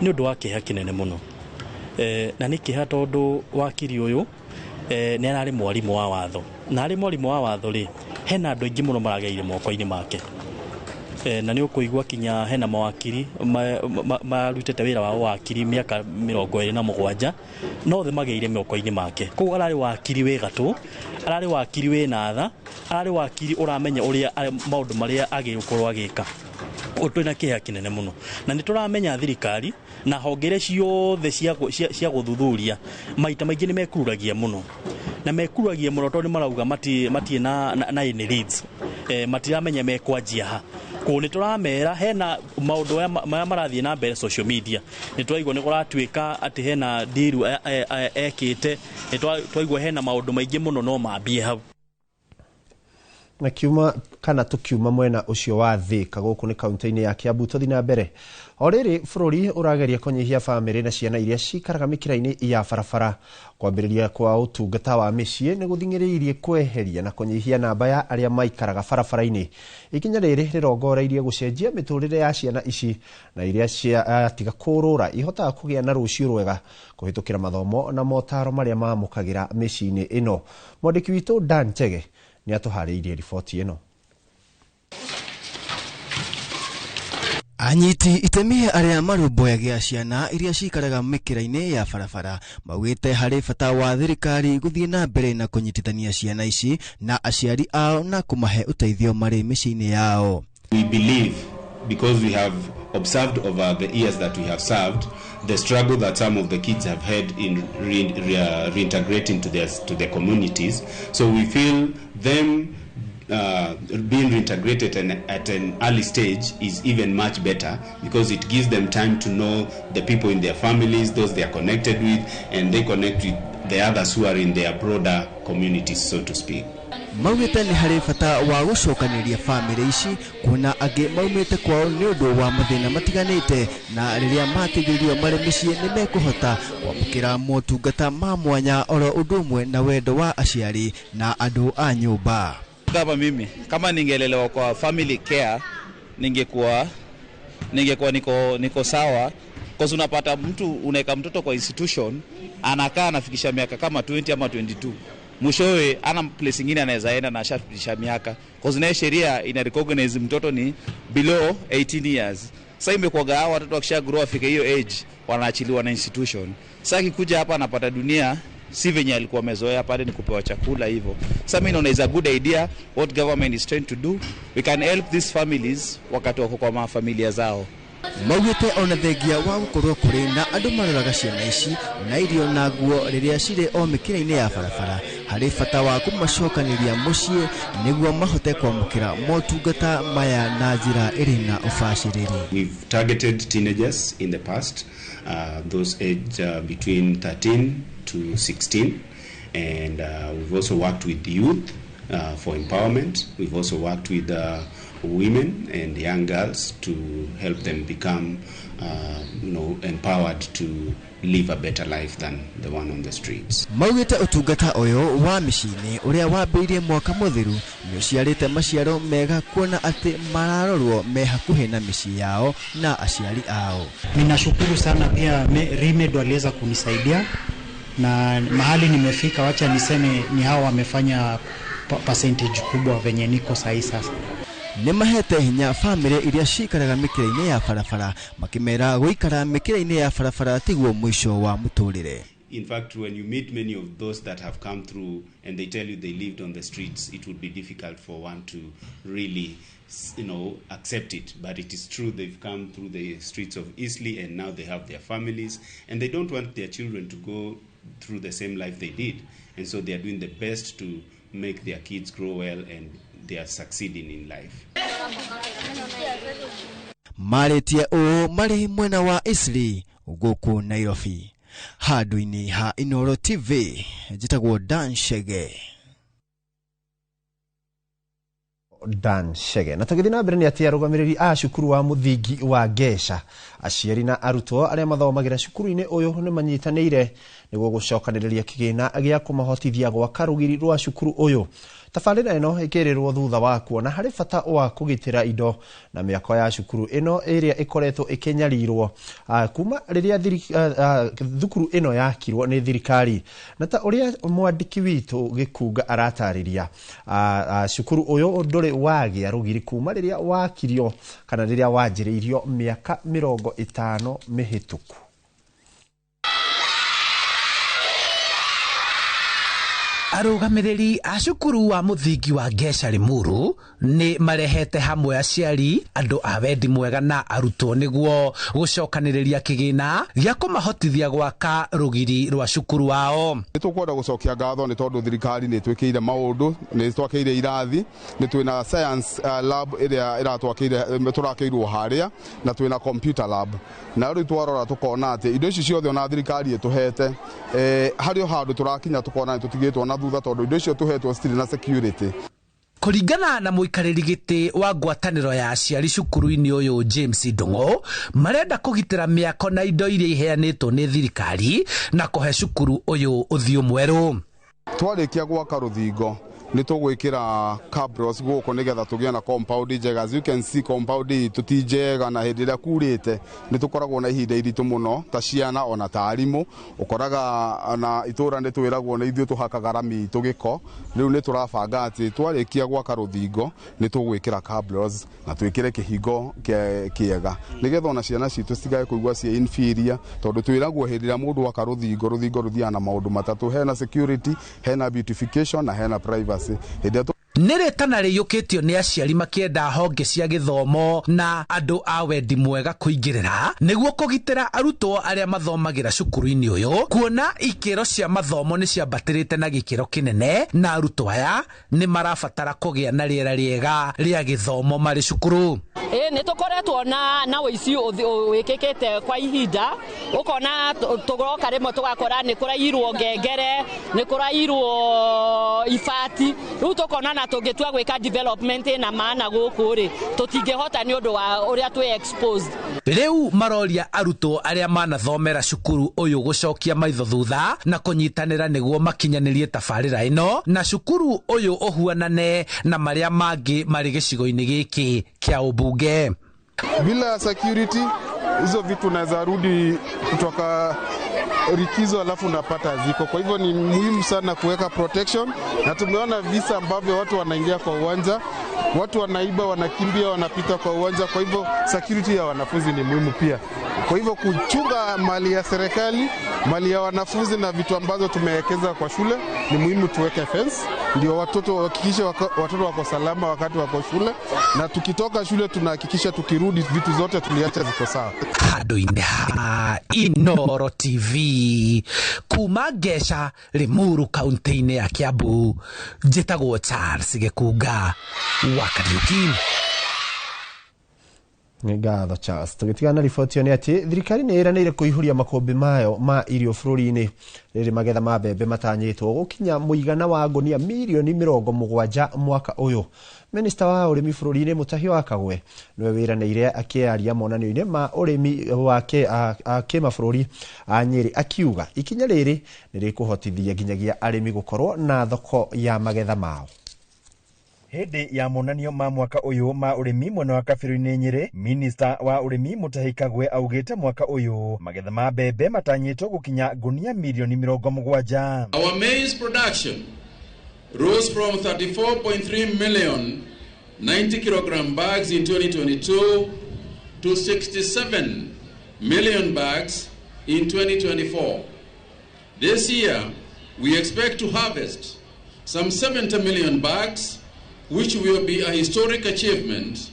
nĩ ũndũ wa kĩeha kĩnene mũno. Na nĩ kĩeha tondũ wakiri ũyũ nĩ ararĩ mwarimũ wa watho, na arĩ mwarimũ wa watho rĩ, hena andũ aingĩ mũno marageire moko-inĩ make. Na nĩ ũkũigua kinya hena mawakiri marutĩte wĩra wa wakiri mĩaka 27 no othe mageire moko-inĩ make. Koguo ararĩ wakiri wĩ gatũ, ararĩ wakiri wĩ tha, ararĩ wakiri ũramenya ũrĩa maũndũ marĩa agĩrĩirwo gũkorwo agĩka. Twĩna kĩeha kĩnene mũno, na nĩ tũramenya thirikari na honge ciothe cia gũthuthuria maita maingĩ nĩ mekururagia mũno, na mekururagia mũno tondũ nĩ marauga matirĩ na any leads, matiramenya mekwanjia ha. Koguo nĩ tũramera hena maũndũ maya marathiĩ na mbere social media, nĩ twaigua nĩ kũratuĩka atĩ hena deal ekĩte, nĩ twaigua hena maũndũ maingĩ mũno no mambie hau. Na kiuma kana tukiuma mwena ucio wa Thika guku ni kaunti-inĩ ya Kiambu. Tũthiĩ na mbere o rĩrĩ, bũrũri ũrageria kũnyihia bamĩrĩ na ciana iria cikaraga mĩkĩra-inĩ ya barabara. Kwambĩrĩria kwa ũtungata wa mĩciĩ nĩ gũthing'ĩrĩirie kweheria na kũnyihia namba ya arĩa maikaraga barabara-inĩ. Ikinya rĩrĩ rĩrongoreirie gũcenjia mĩtũrĩre ya ciana ici na iria ciatiga kũrũra ihotaga kũgĩa na rũciũ rwega kũhĩtũkĩra mathomo na motaro marĩa mamũkagĩra mĩciĩ-inĩ ĩno. Mwandĩki witũ Dan Chege nĩ atũharĩirie riboti ĩno. Anyiti itemi arĩa marũmbũyagia ciana iria cikaraga mĩkĩra-inĩ ya barabara maugĩte harĩ bata wa thirikari gũthiĩ na mbere na kũnyitithania ciana ici na aciari ao na kũmahe ũteithio marĩ mĩciĩ-inĩ yao. We believe, because we have observed over the years that we have served, the struggle that some of the kids have had in reintegrating to their communities. So we feel them being reintegrated at an early stage is even much better, because it gives them time to know the people in their families, those they are connected with, and they connect with the others who are in their broader communities, so to speak. Maugĩte nĩ harĩ bata wa gũcokanĩria bamĩrĩ ici kuona angĩ maumĩte kwao nĩ ũndũ wa mathĩna matiganĩte, na rĩrĩa matigĩrĩrio marĩ mĩciĩ nĩ mekũhota kwamũkĩra motungata ma mwanya oro ũndũ ũmwe na wendo wa aciari na andũ a nyũmba. Kama mimi, kama ningelelewa kwa family care, ningekuwa niko sawa. Because unapata mtu unaweka mtoto kwa institution, anakaa anafikisha miaka kama 20 ama 22. Mwishowe ana place nyingine anaweza enda na ashafikisha miaka. Because na sheria ina recognize mtoto ni below 18 years. Sasa imekuwa hawa watoto wakisha grow afika hiyo age wanaachiliwa na institution. Sasa akikuja hapa anapata dunia si venye alikuwa amezoea pale, ni kupewa chakula hivyo. Sasa mimi naona is a good idea what government is trying to do. We can help these families wakati wako kwa mafamilia zao. Maugĩte ona thengia wa gũkorwo kũrĩ na andũ maroraga ciana ici na irio na nguo rĩrĩa cirĩ o mĩkĩra-inĩ ya barabara, harĩ bata wa kũmacokanĩria mũciĩ nĩguo mahote kwamũkĩra motungata maya na njĩra ĩrĩ na ũbacĩrĩri. We've targeted teenagers in the past, those aged between 13 to 16, and we've also worked with the youth for empowerment. We've also worked with women and young girls to help them become empowered to live a better life than the one on the streets. Maugĩte ũtungata ũyũ wa mĩciĩ-inĩ ũrĩa wambĩrĩirie mwaka mũthiru nĩ ũciarĩte maciaro mega kuona atĩ mararorwo me hakuhĩ na mĩciĩ yao na aciari ao. Ninashukuru sana pia Rimed waliweza kunisaidia na mahali nimefika, wacha niseme ni hao wamefanya percentage kubwa venye niko sahi sasa. Nĩ mahete hinya bamĩrĩ iria cikaraga mĩkĩra-inĩ ya barabara makĩmera gũikara mĩkĩra-inĩ ya barabara tiguo mũico wa mũtũrĩre. In fact, when you meet many of those that have come through and they tell you they lived on the streets, it would be difficult for one to really, accept it. But it is true, they've come through the streets of Eastleigh and now they have their families and they don't want their children to go through the same life they did. And so they are doing the best to make their kids grow well and they are succeeding in life. Marĩtie ũũ marĩ mwena wa Eastleigh gũkũ Nairobi. Handũ-inĩ ha Inooro TV, njĩtagwo Dan Chege. Dan Chege. Na tũgĩthiĩ na mbere nĩ atĩ arũgamĩrĩri a cukuru wa mũthingi wa Ngeca, aciari na arutwo arĩa mathomagĩra cukuru-inĩ ũyũ nĩ manyitanĩire nĩguo gũcokanĩrĩria kĩgĩna gĩa kũmahotithia gwaka rũgiri rwa cukuru ũyũ. Tabarĩra ĩno ĩkĩrĩrwo thutha wa kuona harĩ bata wa kũgitĩra indo na mĩako ya cukuru ĩno ĩrĩa ĩkoretwo ĩkĩnyarirwo kuma rĩrĩa thukuru ĩno yakirwo nĩ thirikari. Na ta ũrĩa mwandĩki witũ Gĩkunga aratarĩria, cukuru ũyũ ndũrĩ wagĩa rũgiri kuma rĩrĩa wakirio kana rĩrĩa wanjĩrĩirio mĩaka 50 mĩhĩtũku. Arũgamĩrĩri a cukuru wa mũthingi wa Ngeca Limuru nĩ marehete hamwe aciari, andũ a wendi mwega na arutwo nĩguo gũcokanĩrĩria kĩgĩna gĩa kũmahotithia gwaka rũgiri rwa cukuru wao. Nĩ tũkwenda gũcokia ngatho nĩ tondũ thirikari nĩ ĩtwĩkĩire maũndũ, nĩ twakĩire irathi, nĩ twĩna science lab ĩrĩa ĩratwakĩire tũrakĩirwo harĩa, na twĩna computer lab. Na rĩu twarora tũkona atĩ indo ici ciothe ona thirikari ĩtũhete, harĩ o handũ tũrakinya tũkona nĩ tũtigĩtwo na thutha tondũ indo icio tũhetwo citirĩ na security. Kũringana na mũikarĩri gĩtĩ wa ngwatanĩro ya aciari cukuru-inĩ ũyũ James Ndung'u, marenda kũgitĩra mĩako na indo iria iheanĩtwo nĩ thirikari na kũhe cukuru ũyũ ũthiũ mwerũ. Twarĩkia gwaka rũthingo nĩ tũgwĩkĩra cabros gũkũ nĩgetha tũgĩe na compound njega. As you can see, compound itũ ti njega, na hĩndĩ ĩrĩa kurĩte nĩ tũkoragwo na ihinda iritũ mũno ta ciana ona ta arimũ. Ũkoraga na itũra nĩ twĩragwo nĩ ithuĩ tũhakaga rami itũ gĩko. Rĩu nĩ tũrabanga atĩ twarĩkia gwaka rũthingo nĩ tũgwĩkĩra cabros na twĩkĩre kĩhingo kĩega nĩgetha ona ciana citũ citigae kũigua ciĩ inferior, tondũ twĩragwo hĩndĩ ĩrĩa mũndũ aka rũthingo, rũthingo rũthiaga na maũndũ matatũ: hena security, hena beautification na hena privacy. Nĩ rĩtana rĩiyũkĩtio nĩ aciari makĩenda honge cia gĩthomo na andũ a wendi mwega kũingĩrĩra nĩguo kũgitĩra arutwo arĩa mathomagĩra cukuru-inĩ ũyũ, kuona ikĩro cia mathomo nĩ ciambatĩrĩte na gĩkĩro kĩnene na arutwo aya nĩ marabatara kũgĩa na rĩera rĩega rĩa gĩthomo marĩ cukuru. Ĩ nĩ tũkoretwo na ũici wĩkĩkĩte kwa ihinda, ũkona tũroka rĩmwe tũgakora nĩ kũrairwo ngengere, nĩ kũrairwo ibati, rĩu tũkona na tũngĩtua gwĩka development ĩna maana gũkũ rĩ, tũtingĩhota nĩ ũndũ wa ũrĩa twĩ exposed. Rĩu maroria arutwo arĩa manathomera cukuru ũyũ gũcokia maitho thutha na kũnyitanĩra nĩguo makinyanĩrie tabarĩra ĩno na cukuru ũyũ ũhuanane na marĩa mangĩ marĩ gĩcigo-inĩ gĩkĩ kĩa ũmbunge. Bila security hizo vitu unaweza rudi kutoka likizo alafu unapata ziko. Kwa hivyo ni muhimu sana kuweka protection, na tumeona visa ambavyo watu wanaingia kwa uwanja, watu wanaiba, wanakimbia, wanapita kwa uwanja. Kwa hivyo security ya wanafunzi ni muhimu pia. Kwa hivyo kuchunga mali ya serikali, mali ya wanafunzi na vitu ambazo tumewekeza kwa shule ni muhimu tuweke fence, ndio watoto wahakikishe watoto wako salama wakati wako shule, na tukitoka shule tunahakikisha tukirudi vitu zote tuliacha ziko sawa. Handũ-inĩ ha Inooro TV kuma Ngeca, Limuru, kaunti-inĩ ya Kiambu, njĩtagwo Charles Gĩkunga wa Kariuki. Nĩ ngatho Charles. Tũgĩtigana na riboti ĩyo nĩ atĩ thirikari nĩ ĩranĩire kũihũria makũmbĩ mayo ma irio bũrũri-inĩ rĩrĩ magetha ma mbembe matanyĩtwo gũkinya mũigana wa ngũnia mirioni 70 mwaka ũyũ. Minista wa ũrĩmi bũrũri-inĩ Mutahi wa Kagwe nĩwe wĩranĩire akĩaria monanio-inĩ ma ũrĩmi wa kĩmabũrũri a Nyĩrĩ, akiuga ikinya rĩrĩ nĩ rĩkũhotithia nginyagia arĩmi gũkorwo na thoko ya magetha mao. Hĩndĩ ya monanio ma mwaka ũyũ ma ũrĩmi mwena wa Kabĩrũ-inĩ Nyĩrĩ, minista wa ũrĩmi Mutahi Kagwe augĩte mwaka ũyũ magetha ma mbembe matanyĩtwo gũkinya ngũnia mirioni 70. Our maize production rose from 34.3 million 90 kilogram bags in 2022 to 67 million bags in 2024. This year, we expect to harvest some 70 million bags, which will be a historic achievement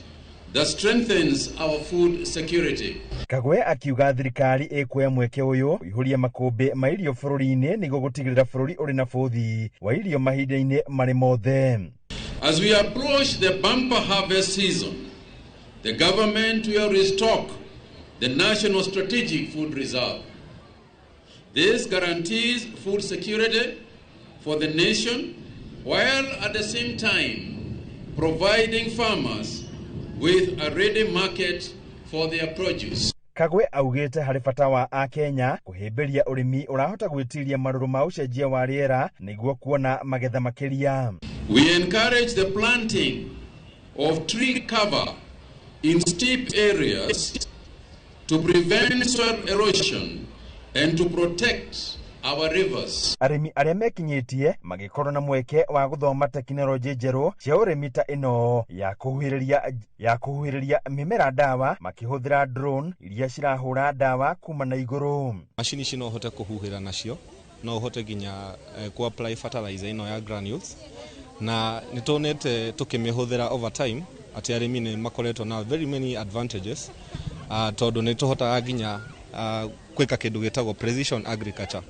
that strengthens our food security. Kagwe akiuga thirikari ĩkuoya mweke ũyũ kũihũria makũmbĩ ma irio bũrũri-inĩ nĩguo gũtigĩrĩra bũrũri ũrĩ na bũthi wa irio mahinda-inĩ marĩ mothe. As we approach the bumper harvest season, the government will restock the National Strategic Food Reserve. This guarantees food security for the nation, while at the same time providing farmers with a ready market for their produce. Kagwe augĩte harĩ bata wa Akenya kũhĩmbĩria ũrĩmi ũrahota gwĩtiria marũrũ ma ũcenjia wa rĩera nĩguo kuona magetha makĩria. We encourage the planting of tree cover in steep areas to prevent soil erosion and to protect our rivers. Arĩmi arĩa mekinyĩtie magĩkorwo na mweke wa gũthoma tekinoronjĩ njerũ cia ũrĩmi ta ĩno ya kũhuhĩrĩria mĩmera ndawa makĩhũthĩra drone iria cirahũra ndawa kuma na igũrũ. Macini ici no ũhote kũhuhĩra nacio, no ũhote nginya ku apply fertilizer ĩno ya granules, na nĩ tuonete tũkĩmĩhũthĩra over time atĩ arĩmi nĩ makoretwo na very many advantages, tondũ nĩ tũhotaga nginya gwĩka kĩndũ gĩtagwo precision agriculture.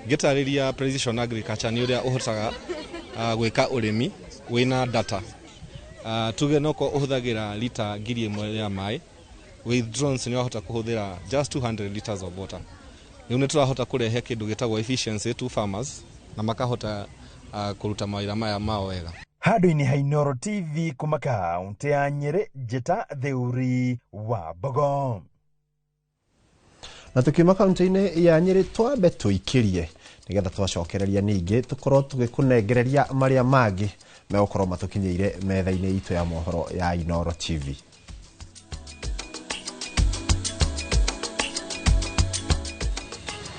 Ngĩtarĩria precision agriculture nĩ ũrĩa ũhotaga gwĩka ũrĩmi wĩna data. Tuge noko ũhũthagĩra lita 1000 ya maĩ, with drones nĩ wahota kũhũthĩra just 200 liters of water. Rĩu nĩ tũrahota kũrehe kĩndũ gĩtagwo efficiency to farmers na makahota kũruta mawĩra maya mao wega. Handũ-inĩ ha Inooro TV kuma kaũntĩ ya Nyĩrĩ, njĩta Theuri wa Mbogo. Na tukiuma kaunti-inĩ ya Nyĩrĩ, twambe tũikĩrie nĩgetha twacokereria ningĩ tũkorwo tũgĩkũnengereria marĩa mangĩ megũkorwo matũkinyĩire metha-inĩ itũ ya mohoro ya Inooro TV.